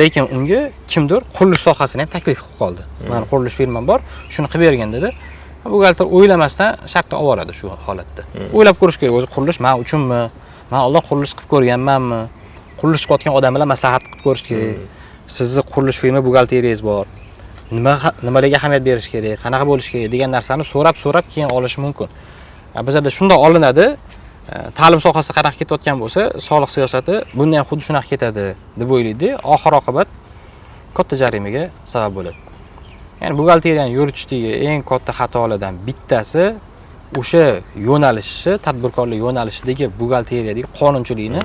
lekin unga kimdir qurilish sohasini ham taklif qilib qoldi. Mani qurilish firmam bor, shuni qilib bergin dedi. Buxgalter o'ylamasdan shartda olib boradi shu holatda. O'ylab ko'rish kerak, o'zi qurilish men uchunmi? Men oldin qurilish qilib ko'rganmanmi? Qurilish qilayotgan odam bilan maslahat qilib ko'rish kerak. Sizni qurilish firma buxgalteriyangiz bor. Nimalarga ahamiyat berish kerak, qanaqa bo'lish kerak degan narsani so'rab-so'rab keyin olish mumkin. Bizada shundoq olinadi. Ta'lim sohasida qanaqa ketayotgan bo'lsa, soliq siyosati bundan ham xuddi shunaqa ketadi deb o'ylaydi. Oxir oqibat katta jarimaga sabab bo'ladi. Ya'ni buxgalteriyani yuritishdagi eng katta xatolardan bittasi o'sha yo'nalishni, tadbirkorlik yo'nalishidagi buxgalteriyadagi qonunchilikni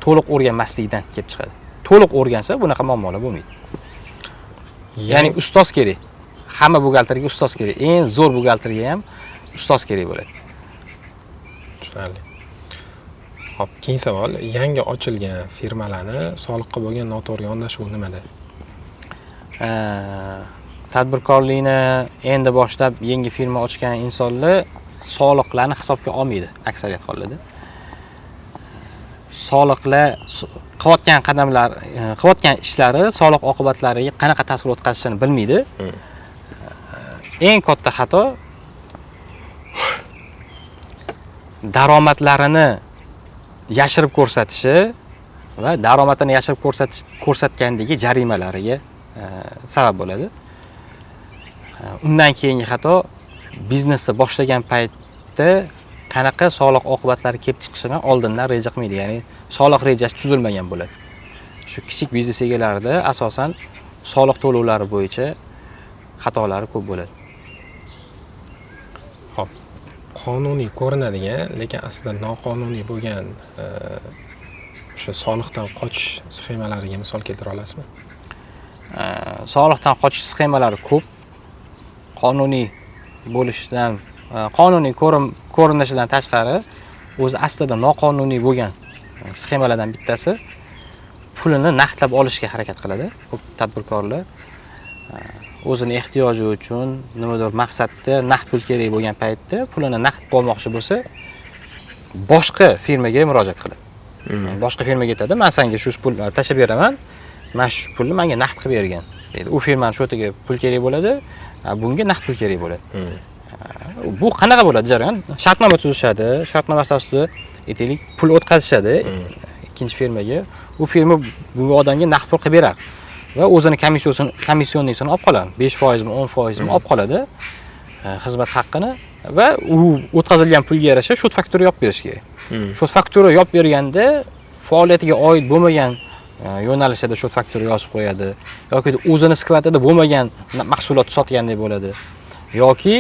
to'liq o'rganmaslikdan kelib chiqadi. To'liq o'rgansa bunaqa muammolar bo'lmaydi. Ya'ni ustoz kerak. Hamma buxgalterga ustoz kerak. Eng zo'r buxgalterga ham ustoz kerak bo'ladi. Tushunarli. Xo'p, keyingi savol, yangi ochilgan firmalarni soliqqa bo'lgan noto'g'ri yondashuvi nimada? Tadbirkorlikni endi boshlab yangi firma ochgan insonlar soliqlarni hisobga olmaydi aksariyat hollarda. Soliqlar qilayotgan qadamlar, qilayotgan ishlari soliq oqibatlariga qanaqa ta'sir o'tkazishini bilmaydi. Eng katta xato daromadlarini yashirib ko'rsatishi va daromadini yashirib ko'rsatgandagi jarimalariga sabab bo'ladi. Undan keyingi xato biznesni boshlagan paytda qanaqa soliq oqibatlari kelib chiqishini oldindan reja qilmaydi, ya'ni soliq rejasi tuzilmagan bo'ladi. Shu kichik biznes egalarida asosan soliq to'lovlari bo'yicha xatolari ko'p bo'ladi. Xo'p, qonuniy ko'rinadigan, lekin aslida noqonuniy bo'lgan o'sha soliqdan qochish sxemalariga misol keltira olasizmi? Soliqdan qochish sxemalari ko'p. Qonuniy bo'lishidan, qonuniy ko'rinishidan tashqari o'zi aslida noqonuniy bo'lgan sxemalardan bittasi pulini naqdlab olishga harakat qiladi ko'p tadbirkorlar. O'zini ehtiyoji uchun nimadir maqsadda naqd pul kerak bo'lgan paytda pulini naqd qilib olmoqchi bo'lsa, boshqa firmaga murojaat qiladi. Boshqa firmaga aytadi, "Men senga shu pul tashlab beraman, mana shu pulni menga naqd qilib bergin" deydi. U firmani счёт iga pul kerak bo'ladi, bunga naqd pul kerak bo'ladi. Bu qanaqa bo'ladi jarayon? Shartnoma tuzishadi, shartnoma asosida aytaylik pul o'tkazishadi ikkinchi firmaga. U firma bu odamga naqd pul qilib beradi va o'zini комиссионный sini olib qoladi. 5% mi, 10% mi olib qoladi xizmat haqqini va u o'tkazilgan pulga yarasha счёт faktura yopib berish kerak. Счёт faktura yopib berganda faoliyatiga oid bo'lmagan yo'nalishda счёт faktura yozib qo'yadi yoki o'zini склад ida bo'lmagan mahsulot sotgandek bo'ladi yoki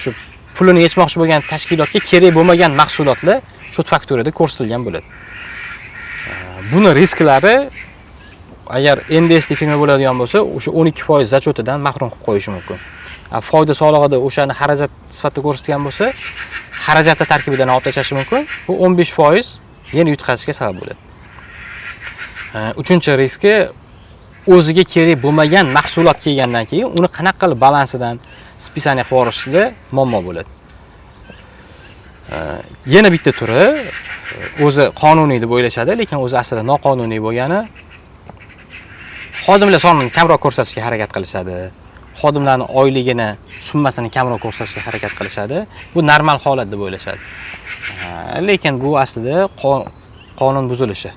shu pulini yechmoqchi bo'lgan tashkilotga kerak bo'lmagan mahsulotlar счёт fakturada ko'rsatilgan bo'ladi. Buni risklari, agar НДС firma bo'ladigan bo'lsa, o'sha 12% зачёт idan mahrum qilib qo'yishi mumkin. Foyda solig'ida o'shani xarajat sifatida ko'rsatgan bo'lsa, xarajatni tarkibidan olib tashlashi mumkin. Bu 15% yana yutqazishga sabab bo'ladi. Uchinchi riski, o'ziga kerak bo'lmagan mahsulot kelgandan keyin uni qanaqa qilib balansidan списание qilib yuborishda muammo bo'ladi. Yana bitta turi, o'zi qonuniy deb o'ylashadi, lekin o'zi aslida noqonuniy bo'lgani, xodimlar sonini kamroq ko'rsatishga harakat qilishadi. Xodimlarni oyligini summasini kamroq ko'rsatishga harakat qilishadi. Bu normal holat deb o'ylashadi. Lekin bu aslida qonun buzilishi.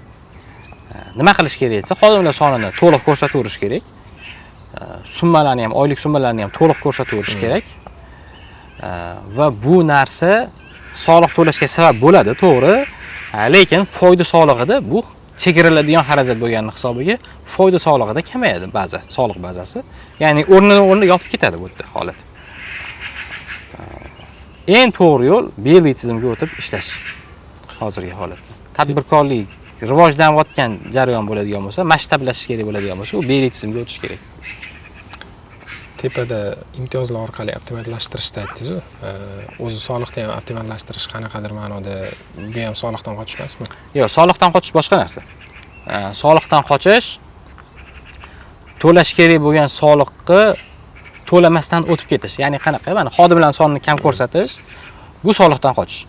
Nima qilish kerak desa, xodimlar sonini to'liq ko'rsataverish kerak. Summalarni ham, oylik summalarni ham to'liq ko'rsataverish kerak. Va bu narsa soliq to'lashga sabab bo'ladi, to'g'ri. Lekin foyda solig'ida bu chegaraladigan xarajat bo'lgani hisobiga foyda solig'ida kamayadi baza, soliq bazasi. Ya'ni o'rnini o'rnida yotib ketadi bu yerda holat. Eng to'g'ri yo'l белый tizimga o'tib ishlash hozirgi holatda. Tadbirkorlik rivojlanayotgan jarayon bo'ladigan bo'lsa, masshtablashish kerak bo'ladigan bo'lsa, u белый tizimga o'tish kerak. Tepada imtiyozlar orqali optimallashtirishni aytdingiz-u. O'zi soliqni ham optimallashtirish qanaqadir ma'noda bu ham soliqdan qochish emasmi? Yo'q, soliqdan qochish boshqa narsa. Soliqdan qochish to'lash kerak bo'lgan soliqni to'lamasdan o'tib ketish. Ya'ni qanaqa? Mana xodimlar sonini kam ko'rsatish, bu soliqdan qochish.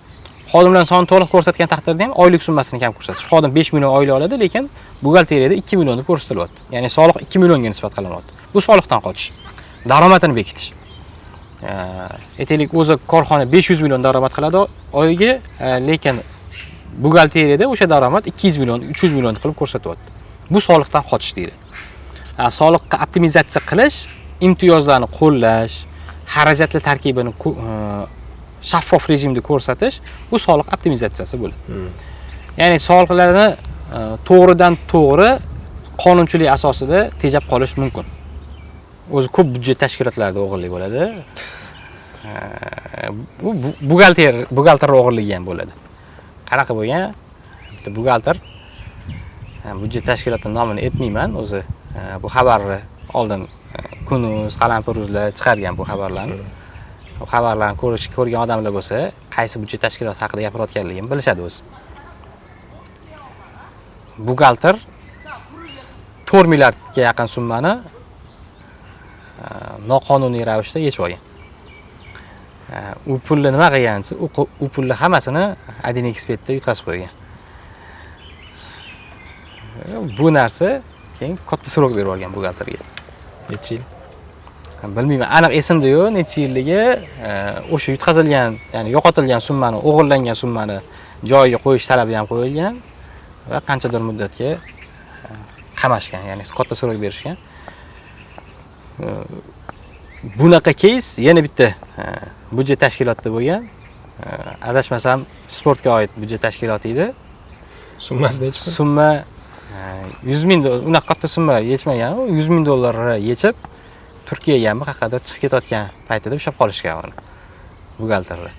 Xodimlar sonini to'liq ko'rsatgan taqdirda ham oylik summasini kam ko'rsatish. Xodim 5 million oylik oladi, lekin buxgalteriyada 2 million deb ko'rsatilyapti. Ya'ni soliq 2 millionga nisbat qilinyapti. Bu soliqdan qochish. Daromadini bekitish. Aytaylik, o'zi korxona 500 million daromad qiladi oyiga, lekin buxgalteriyada o'sha daromad 200 million, 300 million qilib ko'rsatyapti. Bu soliqdan qochish deyiladi. Soliqqa optimizatsiya qilish, imtiyozlarni qo'llash, xarajatlar tarkibini shaffof rejimda ko'rsatish, bu soliq optimizatsiyasi bo'ladi. Ya'ni soliqlarni to'g'ridan to'g'ri qonunchilik asosida tejab qolish mumkin. O'zi ko'p byudjet tashkilotlarida o'g'irlik bo'ladi. Bu buxgalter o'g'irligi ham bo'ladi. Qanaqa bo'lgan? Bitta buxgalter, byudjet tashkilotining nomini aytmayman, o'zi bu xabarni oldin Kunuz, Qalampiruzlar chiqargan bu xabarlarni. Bu xabarlarni ko'rgan odamlar bo'lsa, qaysi byudjet tashkiloti haqida gapirayotganligini bilishadi o'zi. Buxgalter 4 milliardga yaqin summani noqonuniy ravishda yechib olgan. U pulni nima qilgan desa, u pulni hammasini 1xBetda yutqazib qo'ygan. Bu narsa keyin katta срок berib olgan buxgalterga. Necha yil? Bilmayman, aniq esimda yo'q necha yilligi, o'sha yutqazilgan, ya'ni yo'qotilgan summani, o'g'irlangan summani joyiga qo'yish talabi ham qo'yilgan va qanchadir muddatga qamashgan, ya'ni katta срок berishgan. Bunaqa кейс yana bitta byudjet tashkilotida bo'lgan. Adashmasam, sportga oid byudjet tashkiloti edi. Summasi necha pul? Summa 100 ming unaqa katta summa yechmagan, u 100 ming dollar yechib Turkiyagami qayerqadir chiqib ketayotgan paytida ushlab qolishgan uni buxgalterni.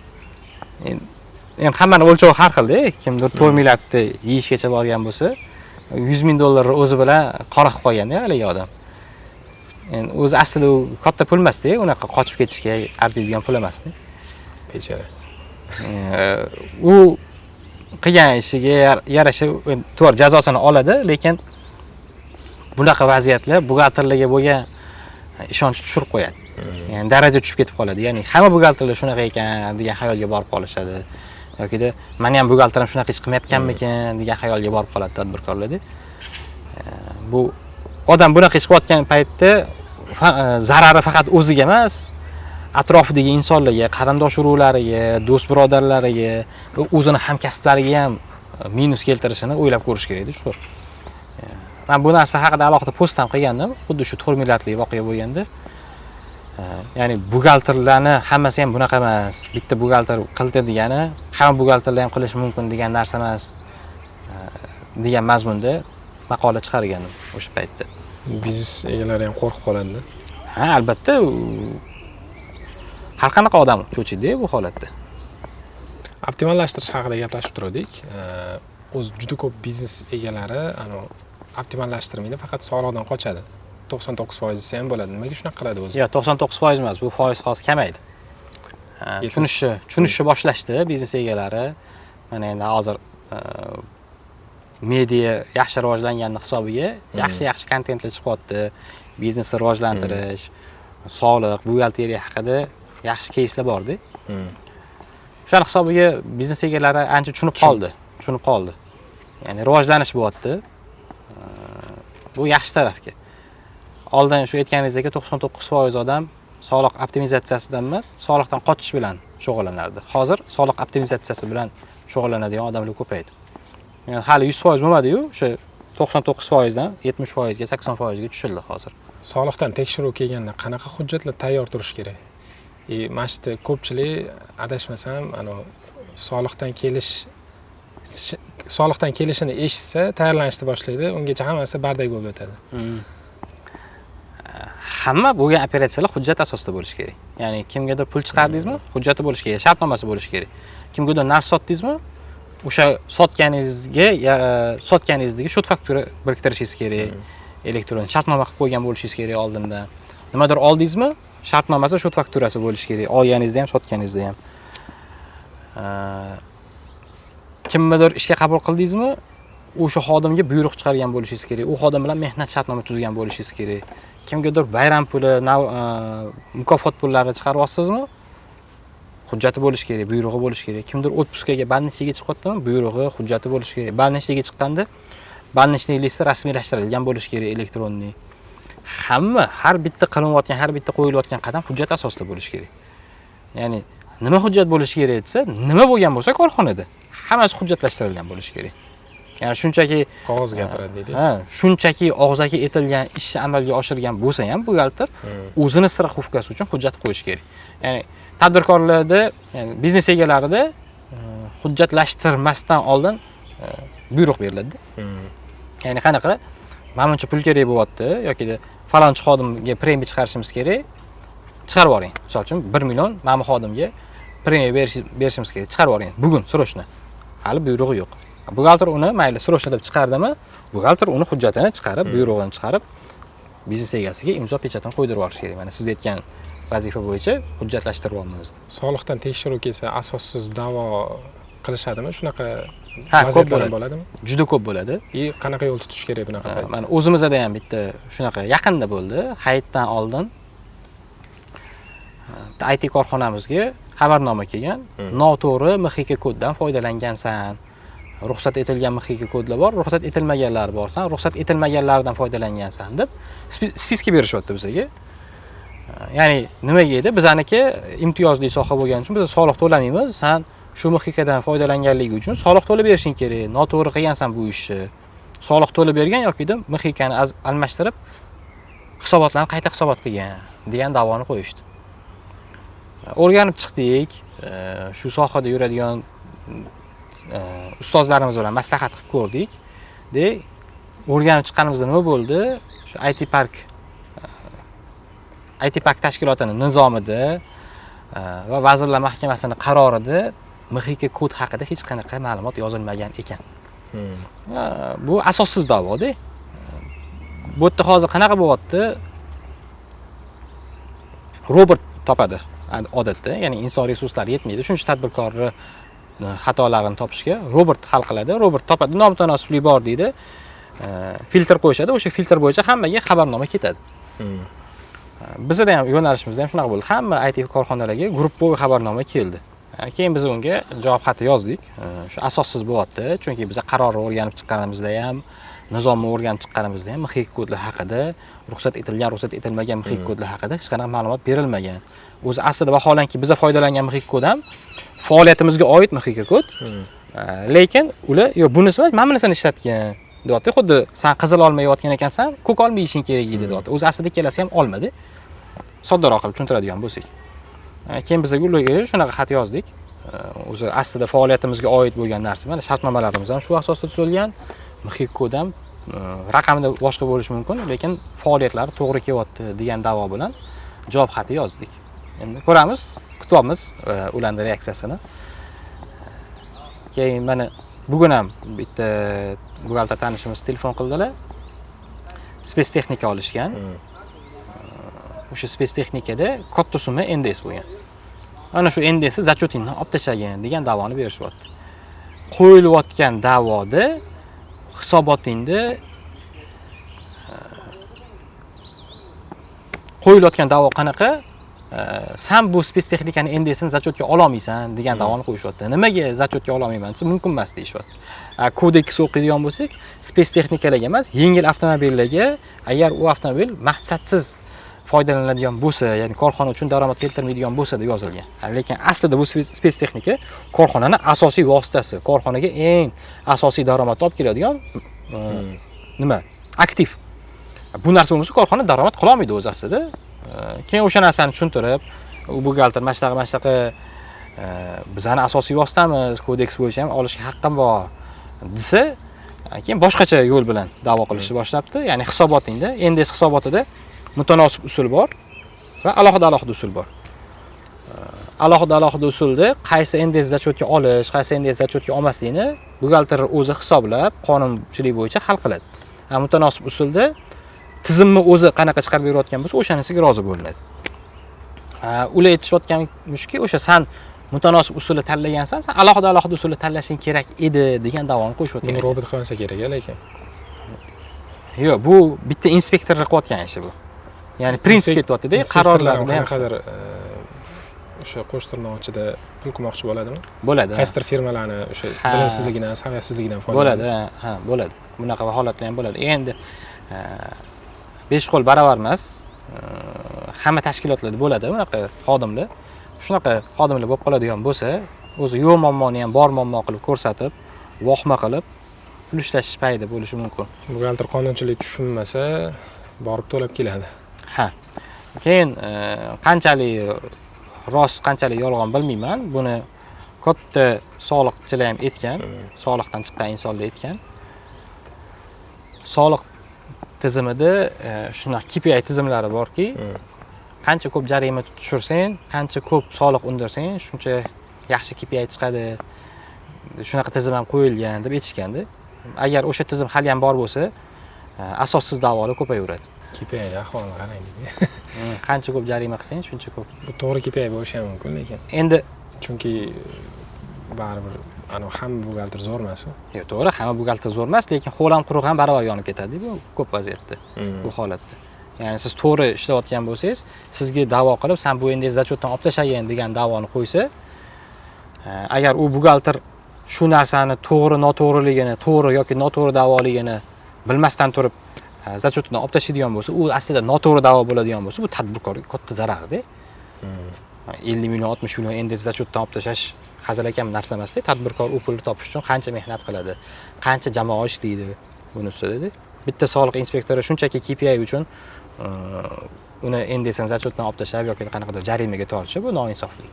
Endi hammani o'lchovi har xilda, kimdir 4 milliardni yeyishgacha borgan bo'lsa, 100 ming dollarni o'zi bilan qoniqib qolganda haligi odam. Endi o'zi aslida u katta pul emasda, unaqa qochib ketishga arziydigan pul emasda. Bechora. U qilgan ishiga yarasha to'g'ri jazosini oladi, lekin bunaqa vaziyatlar buxgalterlarga bo'lgan ishonch tushirib qo'yadi. Ya'ni daraja tushib ketib qoladi. Ya'ni hamma buxgalterlar shunaqa ekan degan xayolga borib qolishadi. Yokida meni ham buxgalterim shunaqa ish qilmayotganmikan degan xayolga borib qoladi tadbirkorlarda. Bu odam bunaqa ish qilayotgan paytda zarari faqat o'ziga emas, atrofidagi insonlarga, qarindosh urug'lariga, do'st birodarlariga va o'zini hamkasblariga ham minus keltirishini o'ylab ko'rish kerakda chuqur. Men bu narsa haqida alohida post ham qilgandim, xuddi shu 4 milliardlik voqea bo'lganda. Ya'ni buxgalterlarni hammasi ham bunaqa emas, bitta buxgalter qildi degani hamma buxgalterlar ham qilishi mumkin degan narsa emas degan mazmunda maqola chiqargandim o'sha paytda. Biznes egalari ham qo'rqib qoladi. Ha, albatta, har qanaqa odam cho'chiydi bu holatda. Optimallashtirish haqida gaplashib turdik. O'zi juda ko'p biznes egalari optimallashtirmaydi, faqat soliqdan qochadi. 99% desa ham bo'ladi. Nimaga shunaqa qiladi o'zi? Yo'q, 99% emas, bu foiz hozir kamaydi. Tushunishni boshlashdi biznes egalari. Mana endi hozir media yaxshi rivojlanganini hisobiga yaxshi-yaxshi kontentlar chiqyapti. Biznesni rivojlantirish, soliq, buxgalteriya haqida yaxshi keyslar bor-da. O'shani hisobiga biznes egalari ancha tushunib qoldi. Ya'ni rivojlanish bo'lyapti. Bu yaxshi tarafga. Oldin shu aytganingizdek 99% odam soliq optimizatsiyasidan emas, soliqdan qochish bilan shug'ullanardi. Hozir soliq optimizatsiyasi bilan shug'ullanadigan odamlar ko'paydi. Ya'ni hali 100% bo'lmadi-yu, o'sha 99% dan 70% ga, 80% ga tushildi hozir. Soliqdan tekshiruv kelganda qanaqa hujjatlar tayyor turishi kerak? Mana shu yerda ko'pchilik adashmasam, soliqdan kelishini eshitsa, tayyorlanishni boshlaydi, ungacha hammasi bardak bo'lib yotadi. Hamma bo'lgan operatsiyalar hujjat asosida bo'lishi kerak. Ya'ni kimgadir pul chiqardingizmi, hujjati bo'lishi kerak, shartnomasi bo'lishi kerak. Kimgadir narsa sotdingizmi, o'sha sotganingizga sotganingizdagi счет faktura biriktirishingiz kerak. Elektron shartnoma qilib qo'ygan bo'lishingiz kerak oldindan. Nimadir oldingizmi, shartnomasi, счет fakturasi bo'lishi kerak. Olganingizda ham, sotganingizda ham. Kimnidir ishga qabul qildingizmi, o'sha xodimga buyruq chiqargan bo'lishingiz kerak. U xodim bilan mehnat shartnoma tuzgan bo'lishingiz kerak. Kimgadir bayram puli, mukofot pullari chiqaryapsizmi, hujjati bo'lishi kerak, buyrug'i bo'lishi kerak. Kimdir otpuskaga, больничныйga chiqyaptimi, buyrug'i, hujjati bo'lishi kerak. Больничныйga chiqqanda больничный listi rasmiylashtirilgan bo'lishi kerak, elektronniy. Hamma, har bitta qilinayotgan, har bitta qo'yilayotgan qadam hujjat asosida bo'lishi kerak. Ya'ni nima hujjat bo'lishi kerak desa, nima bo'lgan bo'lsa korxonada hammasi hujjatlashtirilgan bo'lishi kerak. Ya'ni shunchaki qog'oz gapiradi deydi. Ha, shunchaki og'zaki etilgan ishni amalga oshirgan bo'lsa ham buxgalter o'zini страховкasi uchun hujjat qo'yish kerak. Ya'ni tadbirkorlarda, ya'ni biznes egalarida hujjatlashtirmasdan oldin buyruq beriladi. Ya'ni qanaqa? Mana buncha pul kerak bo'lyapti yoki falonchi xodimga premiya chiqarishimiz kerak. Chiqarib yuboring. Misol uchun 1 million mana bu xodimga premiya berishimiz kerak. Chiqarib yuboring. Bugun срочно. Hali buyrug'i yo'q. Buxgalter uni mayli срочно deb chiqardimi? Buxgalter uni hujjatini chiqarib, buyrug'ini chiqarib biznes egasiga imzo pechatini qo'ydirib olish kerak. Mana siz aytgan vazifa bo'yicha hujjatlashtirib olamiz. Soliqdan tekshiruv kelsa asossiz da'vo qilishadimi? Shunaqa vaziyatlar bo'ladimi? Juda ko'p bo'ladi. Qanaqa yo'l tutish kerak bunaqa paytda? Mana o'zimizda ham bitta shunaqa yaqinda bo'ldi. Hayitdan oldin IT korxonamizga xabarnoma kelgan. Noto'g'ri MXK koddan foydalangansan. Ruxsat etilgan MXK kodlar bor, ruxsat etilmaganlar borsan, ruxsat etilmaganlardan foydalangansan deb spiska berishyapti bizga. Ya'ni nimaga edi? Bizaniki imtiyozli soha bo'lgani uchun biz soliq to'lamaymiz. San shu MXKdan foydalanganligi uchun soliq to'lab berishing kerak. Noto'g'ri qilgansan bu ishni. Soliq to'lab bergan yoki MXKni almashtirib hisobotlarni qayta hisobot qilgan degan da'voni qo'yishdi. O'rganib chiqdik. Shu sohada yuradigan ustozlarimiz bilan maslahat qilib ko'rdik. De o'rganib chiqqanimizda nima bo'ldi? Shu IT Park tashkilotining nizomida va Vazirlar Mahkamasining qarorida MXK kod haqida hech qanaqa ma'lumot yozilmagan ekan. Bu asossiz da'vo-da. Bu yerda hozir qanaqa bo'lyapti? Robot topadi odatda, ya'ni inson resurslari yetmaydi. Shuncha tadbirkorni xatolarini topishga robot hal qiladi. Robot topadi, nomutanosiblik bor deydi. Filtr qo'yishadi, o'sha filtr bo'yicha hammaga xabarnoma ketadi. Bizda ham yo'nalishimizda ham shunaqa bo'ldi. Hamma IT korxonalarga gruppaviy xabarnoma keldi. Keyin biz unga javob xati yozdik. Shu asossiz bo'lyapti, chunki biz qarorni o'rganib chiqqanimizda ham, nizomni o'rganib chiqqanimizda ham MXIK kodlar haqida, ruxsat etilgan, ruxsat etilmagan MXIK kodlar haqida hech qanaqa ma'lumot berilmagan. O'zi aslida vaholanki biza foydalangan MXIK kod ham faoliyatimizga oid MXIK kod. Lekin ular yo'q, bunisi emas, mana bunisini ishlatgan deyapti. Xuddi san qizil olma yeyotgan ekansan, ko'k olma yeyishing kerak edi deyapti. O'zi aslida ikkalasi ham olmadi. Soddaroq qilib tushuntiradigan bo'lsak. Keyin biz ularga shunaqa xat yozdik. O'zi aslida faoliyatimizga oid bo'lgan narsa, mana shartnomalarimiz ham shu asosda tuzilgan. MXIK kod ham raqamida boshqa bo'lishi mumkin, lekin faoliyatlari to'g'ri kelyapti degan da'vo bilan javob xati yozdik. Endi ko'ramiz, kutyapmiz ularning reaksiyasini. Keyin mana bugun ham bitta buxgalter tanishimiz telefon qildilar. Spetstexnika olishgan. O'sha spetstexnikada katta summa NDS bo'lgan. Ana shu NDSni зачёт ingdan olib tashlagan degan da'voni berishyapti. Qo'yilayotgan da'voda hisobotingda qo'yilayotgan da'vo qanaqa? San bu spetstexnikani NDSini зачёт ga ololmaysan degan da'voni qo'yishyapti. Nimaga зачёт ga ololmayman desa, mumkin emas deyishyapti. Kodeks o'qiydigan bo'lsak, spetstexnikalarga emas, yengil avtomobillarga, agar u avtomobil maqsadsiz foydalaniladigan bo'lsa, ya'ni korxona uchun daromad keltirmaydigan bo'lsa deb yozilgan. Lekin aslida bu spetstexnika korxonaning asosiy vositasi, korxonaga eng asosiy daromad olib keladigan nima? Aktiv. Bu narsa bo'lmasa korxona daromad qila olmaydi o'zi aslida. Keyin o'sha narsani tushuntirib, u buxgalter mana shunaqa, mana shunaqa bizani asosiy vositamiz, kodeks bo'yicha ham olishga haqqim bor desa, keyin boshqacha yo'l bilan da'vo qilishni boshlabdi. Ya'ni hisobotingda, NDS hisobotida mutanosib usul bor va alohida alohida usul bor. Alohida alohida usulda qaysi NDS зачёт ga olish, qaysi NDS зачёт ga olmaslikni buxgalter o'zi hisoblab, qonunchilik bo'yicha hal qiladi. Mutanosib usulda tizimni o'zi qanaqa chiqarib berayotgan bo'lsa, o'shanisiga rozi bo'linadi. Ular aytishayotganmishki, o'sha san mutanosib usulni tanlagansan, san alohida alohida usulni tanlashing kerak edi degan da'voni qo'yishayotgan. Buni robot qilmasa kerak, lekin. Yo'q, bu bitta inspektorni qilayotgan ishi bu. Ya'ni prinsip ketyapti-da, qarorlarda ham qanaqadir o'sha qo'sh tirnoq ichida pul qilmoqchi bo'ladimi? Bo'ladi. Qaysidir firmalarni o'sha bilimsizligidan, saviyasizligidan foydalanib. Bo'ladi, ha, bo'ladi. Bunaqa holatlar ham bo'ladi. Endi besh qo'l baravar emas. Hamma tashkilotlarda bo'ladi bunaqa xodimlar. Shunaqa xodimlar bo'lib qoladigan bo'lsa, o'zi yo'q muammoni ham bor muammo qilib ko'rsatib, vohma qilib pul ishlash payda bo'lishi mumkin. Buxgalter qonunchilik tushunmasa, borib to'lab keladi. Ha. Keyin qanchalik rost, qanchalik yolg'on bilmayman. Buni katta soliqchilar ham aytgan, soliqdan chiqqan insonlar aytgan. Soliq tizimida shunaqa KPI tizimlari borki, qancha ko'p jarima tushirsang, qancha ko'p soliq undirsang, shuncha yaxshi KPI chiqadi. Shunaqa tizim ham qo'yilgan deb aytishgandi. Agar o'sha tizim hali ham bor bo'lsa, asossiz da'volar ko'payaveradi. KPIni ahvolini qarang. Qancha ko'p jarima qilsang, shuncha ko'p. Bu to'g'ri KPI bo'lishi ham mumkin, lekin. Endi chunki baribir ana hamma buxgalter zo'r emas u. Yo'q, to'g'ri, hamma buxgalter zo'r emas, lekin ho'l ham quruq ham barobar yonib ketadi bu ko'p vaziyatda, bu holatda. Ya'ni siz to'g'ri ishlayotgan bo'lsangiz, sizga da'vo qilib, sen bu endi зачёт dan olib tashlagin degan da'voni qo'ysa, agar u buxgalter shu narsani to'g'ri, noto'g'riligini, to'g'ri yoki noto'g'ri da'voligini bilmasdan turib, зачёт dan olib tashlaydigan bo'lsa, u aslida noto'g'ri da'vo bo'ladigan bo'lsa, bu tadbirkorga katta zararda. 50 million, 60 million endi зачёт dan olib tashlash hazilakam narsa emasda. Tadbirkor u pulni topish uchun qancha mehnat qiladi, qancha jamoa ishlaydi buni ustida. Bitta soliq inspektori shunchaki KPI uchun uni NDSni зачёт dan olib tashlab yoki qanaqadir jarimaga tortishi bu noinsoflik.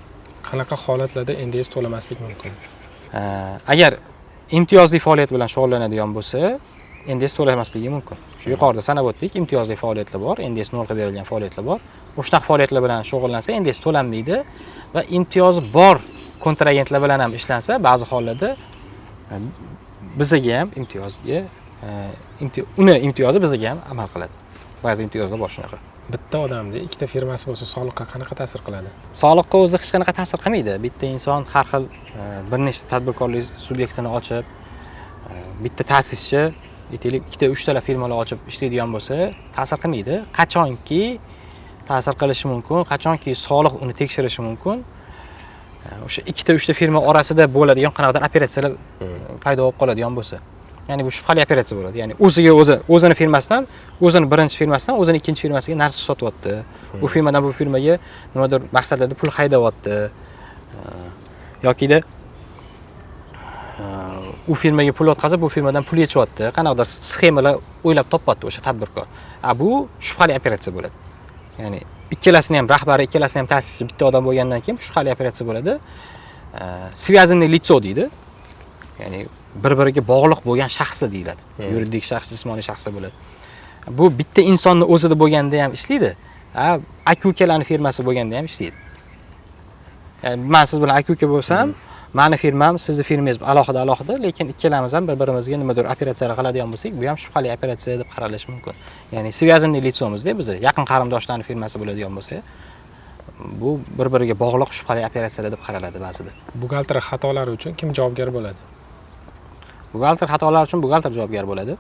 Qanaqa holatlarda NDS to'lamaslik mumkin? Agar imtiyozli faoliyat bilan shug'ullanadigan bo'lsa, NDS to'lamasligi mumkin. Shu yuqorida sanab o'tdik, imtiyozli faoliyatlar bor, NDS nol qilib berilgan faoliyatlar bor. O'shanaqa faoliyatlar bilan shug'ullansa, NDS to'lanmaydi va imtiyozi bor kontragentlar bilan ham ishlansa, ba'zi hollarda bizaga ham imtiyozga, uni imtiyozi bizaga ham amal qiladi. Ba'zi imtiyozlar bor shunaqa. Bitta odamda ikkita firmasi bo'lsa, soliqqa qanaqa ta'sir qiladi? Soliqqa o'zi hech qanaqa ta'sir qilmaydi. Bitta inson har xil bir nechta tadbirkorlik subyektini ochib, bitta ta'sischi, aytaylik, ikkita, uchta firmalar ochib ishlaydigan bo'lsa, ta'sir qilmaydi. Qachonki Ta'sir qilishi mumkin. Qachonki soliq uni tekshirishi mumkin. O'sha ikkita, uchta firma orasida bo'ladigan qanaqadir operatsiyalar paydo bo'lib qoladigan bo'lsa. Ya'ni bu shubhali operatsiya bo'ladi. Ya'ni o'ziga o'zi, o'zini firmasidan, o'zini birinchi firmasidan o'zini ikkinchi firmasiga narsa sotyapti. U firmadan bu firmaga nimadir maqsadlarda pul haydayapti. Yokida u firmaga pul o'tkazib, bu firmadan pul yechyapti. Qanaqadir sxemalar o'ylab topyapti o'sha tadbirkor. A bu shubhali operatsiya bo'ladi. Ya'ni ikkalasini ham rahbari, ikkalasini ham ta'sischi bitta odam bo'lgandan keyin shubhali operatsiya bo'ladi. Связанный лицо deydi. Ya'ni bir-biriga bog'liq bo'lgan shaxslar deyiladi. Yuridik shaxs, jismoniy shaxslar bo'ladi. Bu bitta insonni o'zida bo'lganda ham ishlaydi. Aka ukalarning firmasi bo'lganda ham ishlaydi. Ya'ni men siz bilan aka uka bo'lsam, mani firmam, sizni firmangiz alohida alohida, lekin ikkalamiz ham bir-birimizga nimadir operatsiyalar qiladigan bo'lsak, bu ham shubhali operatsiya deb qaralishi mumkin. Ya'ni связанный лицо mizda biz yaqin qarindoshlarning firmasi bo'ladigan bo'lsa, bu bir-biriga bog'liq shubhali operatsiyalar deb qaraladi ba'zida. Buxgalter xatolari uchun kim javobgar bo'ladi? Buxgalter xatolari uchun buxgalter javobgar bo'ladi.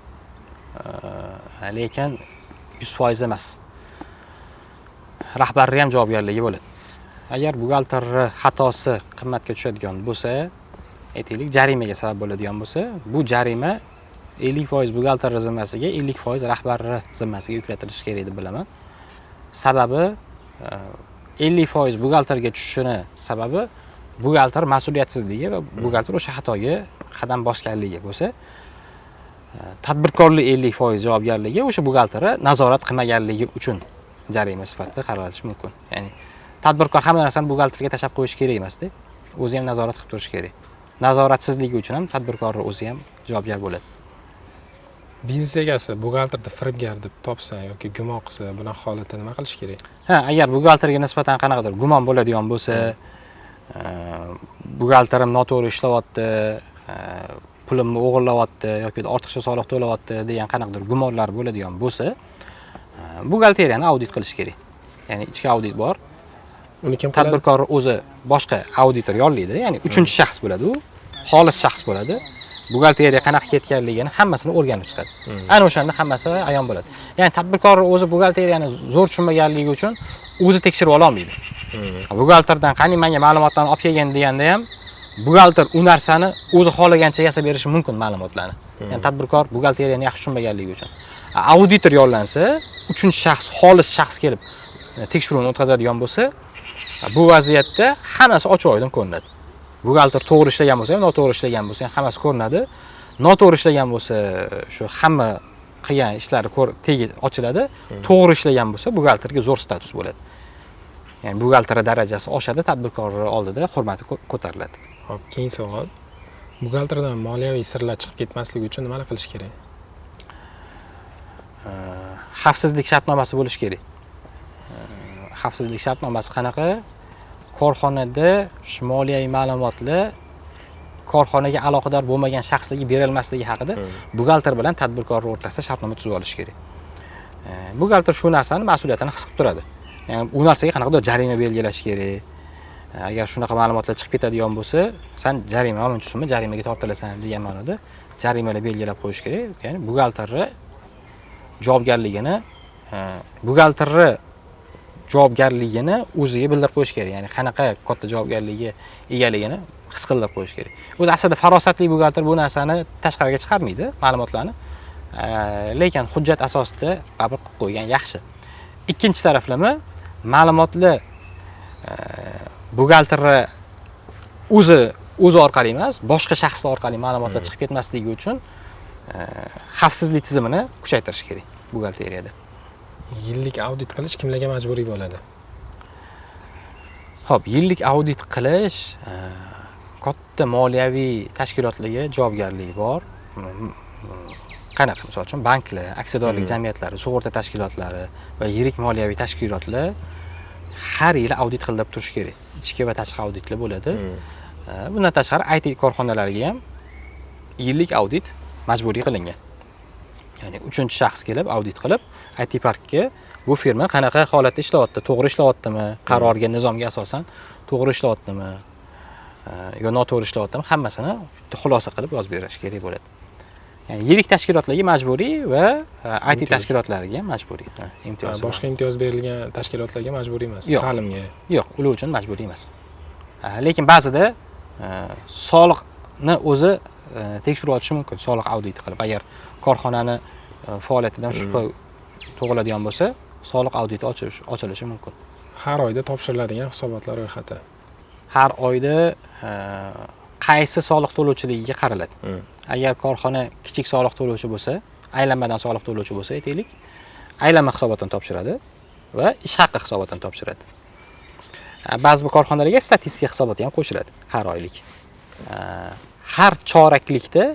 Lekin 100% emas. Rahbarning ham javobgarligi bo'ladi. Agar buxgalterning xatosi qimmatga tushadigan bo'lsa, aytaylik, jarimaga sabab bo'ladigan bo'lsa, bu jarima 50% buxgalter zimmasiga, 50% rahbarning zimmasiga yuklatilishi kerak deb bilaman. Sababi 50% buxgalterga tushishini sababi buxgalter mas'uliyatsizligi va buxgalter o'sha xatoga qadam bosganligi bo'lsa, tadbirkorlik 50% javobgarligi o'sha buxgalterni nazorat qilmaganligi uchun jarima sifatida qaralishi mumkin. Ya'ni tadbirkor hamma narsani buxgalterga tashlab qo'yish kerak emasda. O'zi ham nazorat qilib turishi kerak. Nazoratsizligi uchun ham tadbirkorning o'zi ham javobgar bo'ladi. Biznes egasi buxgalterni firibgar deb topsa yoki gumon qilsa, bunaqa holatda nima qilish kerak? Ha, agar buxgalterga nisbatan qanaqadir gumon bo'ladigan bo'lsa, buxgalterim noto'g'ri ishlayapti, pulimni o'g'irlayapti yoki ortiqcha soliq to'layapti degan qanaqadir gumonlar bo'ladigan bo'lsa, buxgalteriyani audit qilish kerak. Ya'ni ichki audit bor. Uni kim qiladi? Tadbirkor o'zi boshqa auditor yollaydi, ya'ni uchinchi shaxs bo'ladi u, xolis shaxs bo'ladi. Buxgalteriya qanaqa ketganligini hammasini o'rganib chiqadi. Ana o'shanda hammasi ayon bo'ladi. Ya'ni tadbirkor o'zi buxgalteriyani zo'r tushunmaganligi uchun o'zi tekshirib ola olmaydi. Buxgalterdan qani menga ma'lumotlarni olib kelgin deganda ham buxgalter u narsani o'zi xohlagancha yasab berishi mumkin ma'lumotlarni. Ya'ni tadbirkor buxgalteriyani yaxshi tushunmaganligi uchun. Auditor yollansa, uchinchi shaxs, xolis shaxs kelib tekshiruvni o'tkazadigan bo'lsa, bu vaziyatda hammasi ochiq-oydin ko'rinadi. Buxgalter to'g'ri ishlagan bo'lsa ham, noto'g'ri ishlagan bo'lsa ham hammasi ko'rinadi. Noto'g'ri ishlagan bo'lsa, shu hamma qilgan ishlari tegi ochiladi. To'g'ri ishlagan bo'lsa, buxgalterga zo'r status bo'ladi. Ya'ni buxgalter darajasi oshadi, tadbirkor oldida hurmati ko'tariladi. Xo'p, keyingi savol. Buxgalterdan moliyaviy sirlar chiqib ketmasligi uchun nimalar qilish kerak? Xavfsizlik shartnomasi bo'lishi kerak. Xavfsizlik shartnomasi qanaqa? Korxonada shu moliyaviy ma'lumotlar korxonaga aloqador bo'lmagan shaxslarga berilmasligi haqida buxgalter bilan tadbirkor o'rtasida shartnoma tuzib olish kerak. Buxgalter shu narsani mas'uliyatini his qilib turadi. Ya'ni u narsaga qanaqadir jarima belgilash kerak. Agar shunaqa ma'lumotlar chiqib ketadigan bo'lsa, san jarima, muncha summa jarimaga tortilasan degan ma'noda jarimalar belgilab qo'yish kerak. Ya'ni buxgalterni javobgarligini, buxgalterni javobgarligini o'ziga bildirib qo'yish kerak. Ya'ni qanaqa katta javobgarligiga egaligini his qildirib qo'yish kerak. O'zi aslida farosatli buxgalter bu narsani tashqariga chiqarmaydi, ma'lumotlarni. Lekin hujjat asosida baribir qilib qo'ygan yaxshi. Ikkinchi taraflama ma'lumotlar buxgalterni o'zi orqali emas, boshqa shaxslar orqali ma'lumotlar chiqib ketmasligi uchun xavfsizlik tizimini kuchaytirish kerak buxgalteriyada. Yillik audit qilish kimlarga majburiy bo'ladi? Xo'p, yillik audit qilish katta moliyaviy tashkilotlarga javobgarligi bor. Qanaqa, misol uchun banklar, aksiyadorlik jamiyatlari, sug'urta tashkilotlari va yirik moliyaviy tashkilotlar har yili audit qildirib turish kerak. Ichki va tashqi auditlar bo'ladi. Bundan tashqari IT korxonalariga ham yillik audit majburiy qilingan. Ya'ni uchinchi shaxs kelib audit qilib, IT parkka bu firma qanaqa holatda ishlayapti, to'g'ri ishlayaptimi, qarorga, nizomga asosan to'g'ri ishlayaptimi, yo noto'g'ri ishlayaptimi, hammasini bitta xulosa qilib yozib berish kerak bo'ladi. Ya'ni yirik tashkilotlarga majburiy va IT Imtiyoz. tashkilotlariga majburiy. Ha, imtiyoz. Boshqa imtiyoz berilgan tashkilotlarga majburiy emas? Yo'q. Ta'limga? Yo'q, ular uchun majburiy emas. Lekin ba'zida soliqni o'zi tekshiruv ochishi mumkin, soliq auditi qilib. Agar korxonani faoliyatidan shubha tug'iladigan bo'lsa, soliq auditi ochilishi mumkin. Har oyda topshiriladigan hisobotlar ro'yxati. Har oyda qaysi soliq to'lovchiligiga qaraladi. Agar korxona kichik soliq to'lovchi bo'lsa, aylanmadan soliq to'lovchi bo'lsa, aytaylik, aylanma hisobotini topshiradi va ish haqi hisobotini topshiradi. Ba'zi bir korxonalarga statistika hisoboti ham qo'shiladi har oylik. Har choraklikda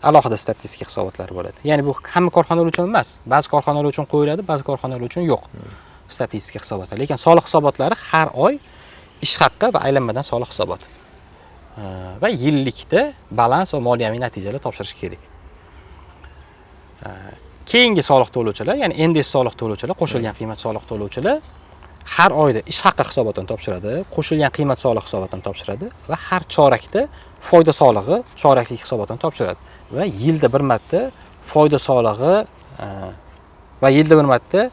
alohida statistika hisobotlari bo'ladi. Ya'ni bu hamma korxonalar uchun emas, ba'zi korxonalar uchun qo'yiladi, ba'zi korxonalar uchun yo'q statistika hisoboti. Lekin soliq hisobotlari har oy ish haqqi va aylanmadan soliq hisoboti. Va yillikda balans va moliyaviy natijalar topshirish kerak. Keyingi soliq to'lovchilar, ya'ni NDS soliq to'lovchilar, qo'shilgan qiymat soliq to'lovchilar har oyda ish haqqi hisobotini topshiradi, qo'shilgan qiymat soliq hisobotini topshiradi va har chorakda foyda solig'i choraklik hisobotini topshiradi va yilda bir marta foyda solig'i va yilda bir marta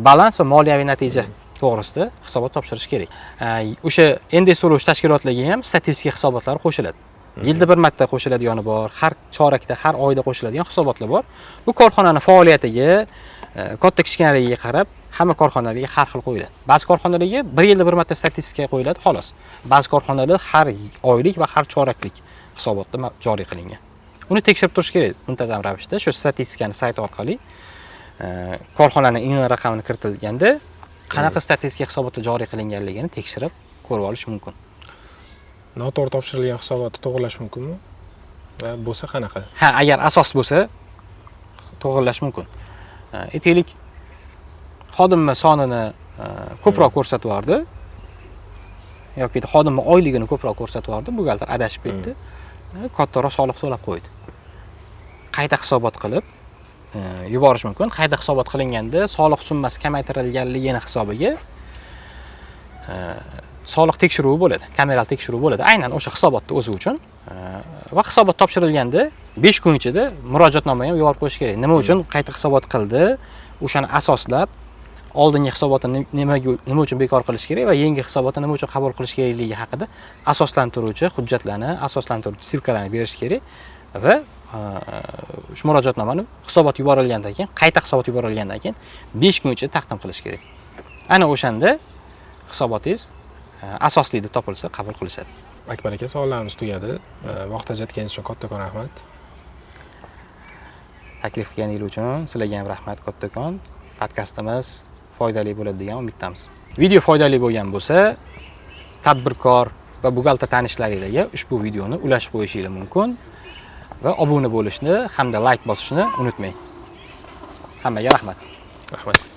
balans va moliyaviy natija to'g'risida hisobot topshirish kerak. O'sha NDS to'lovchi tashkilotlarga ham statistika hisobotlari qo'shiladi. Yilda bir marta qo'shiladigani bor, har chorakda, har oyda qo'shiladigan hisobotlar bor. Bu korxonani faoliyatiga, katta kichkinaligiga qarab hamma korxonalarga har xil qo'yiladi. Ba'zi korxonalarga bir yilda bir marta statistika qo'yiladi, xolos. Ba'zi korxonalarda har oylik va har choraklik hisobotda joriy qilingan. Uni tekshirib turish kerak muntazam ravishda. Shu statistikani sayt orqali korxonaning INN raqamini kiritilganda qanaqa statistika hisoboti joriy qilinganligini tekshirib ko'rib olish mumkin. Noto'g'ri topshirilgan hisobotni to'g'irlash mumkinmi? Va bo'lsa qanaqa? Ha, agar asos bo'lsa to'g'irlash mumkin. Aytaylik, xodimni sonini ko'proq ko'rsatib yubordi yoki xodimni oyligini ko'proq ko'rsatib yubordi, buxgalter adashib ketdi, kattaroq soliq to'lab qo'ydi. Qayta hisobot qilib yuborish mumkin. Qayta hisobot qilinganda soliq summasi kamaytirilganligini hisobiga soliq tekshiruvi bo'ladi, kameral tekshiruv bo'ladi. Aynan o'sha hisobotni o'zi uchun va hisobot topshirilganda 5 kun ichida murojaatnoma ham yuborib qo'yish kerak. Nima uchun qayta hisobot qildi, o'shani asoslab oldingi hisobotini nima uchun bekor qilish kerak va yangi hisobotni nima uchun qabul qilish kerakligi haqida asoslantiruvchi hujjatlarni, asoslantiruvchi ссылка larni berish kerak va shu murojaatnomani hisobot yuborilgandan keyin, qayta hisobot yuborilgandan keyin 5 kun ichida taqdim qilish kerak. Ana o'shanda hisobotingiz asosli deb topilsa qabul qilishadi. Akbar aka, savollarimiz tugadi. Vaqt ajratganingiz uchun kattakon rahmat. Taklif qilganingiz uchun sizlarga ham rahmat kattakon. Podkastimiz foydali bo'ladi degan umiddamiz. Video foydali bo'lgan bo'lsa, tadbirkor va buxgalter tanishlaringizga ushbu videoni ulashib qo'yishingiz mumkin va obuna bo'lishni hamda like bosishni unutmang. Hammaga rahmat. Rahmat.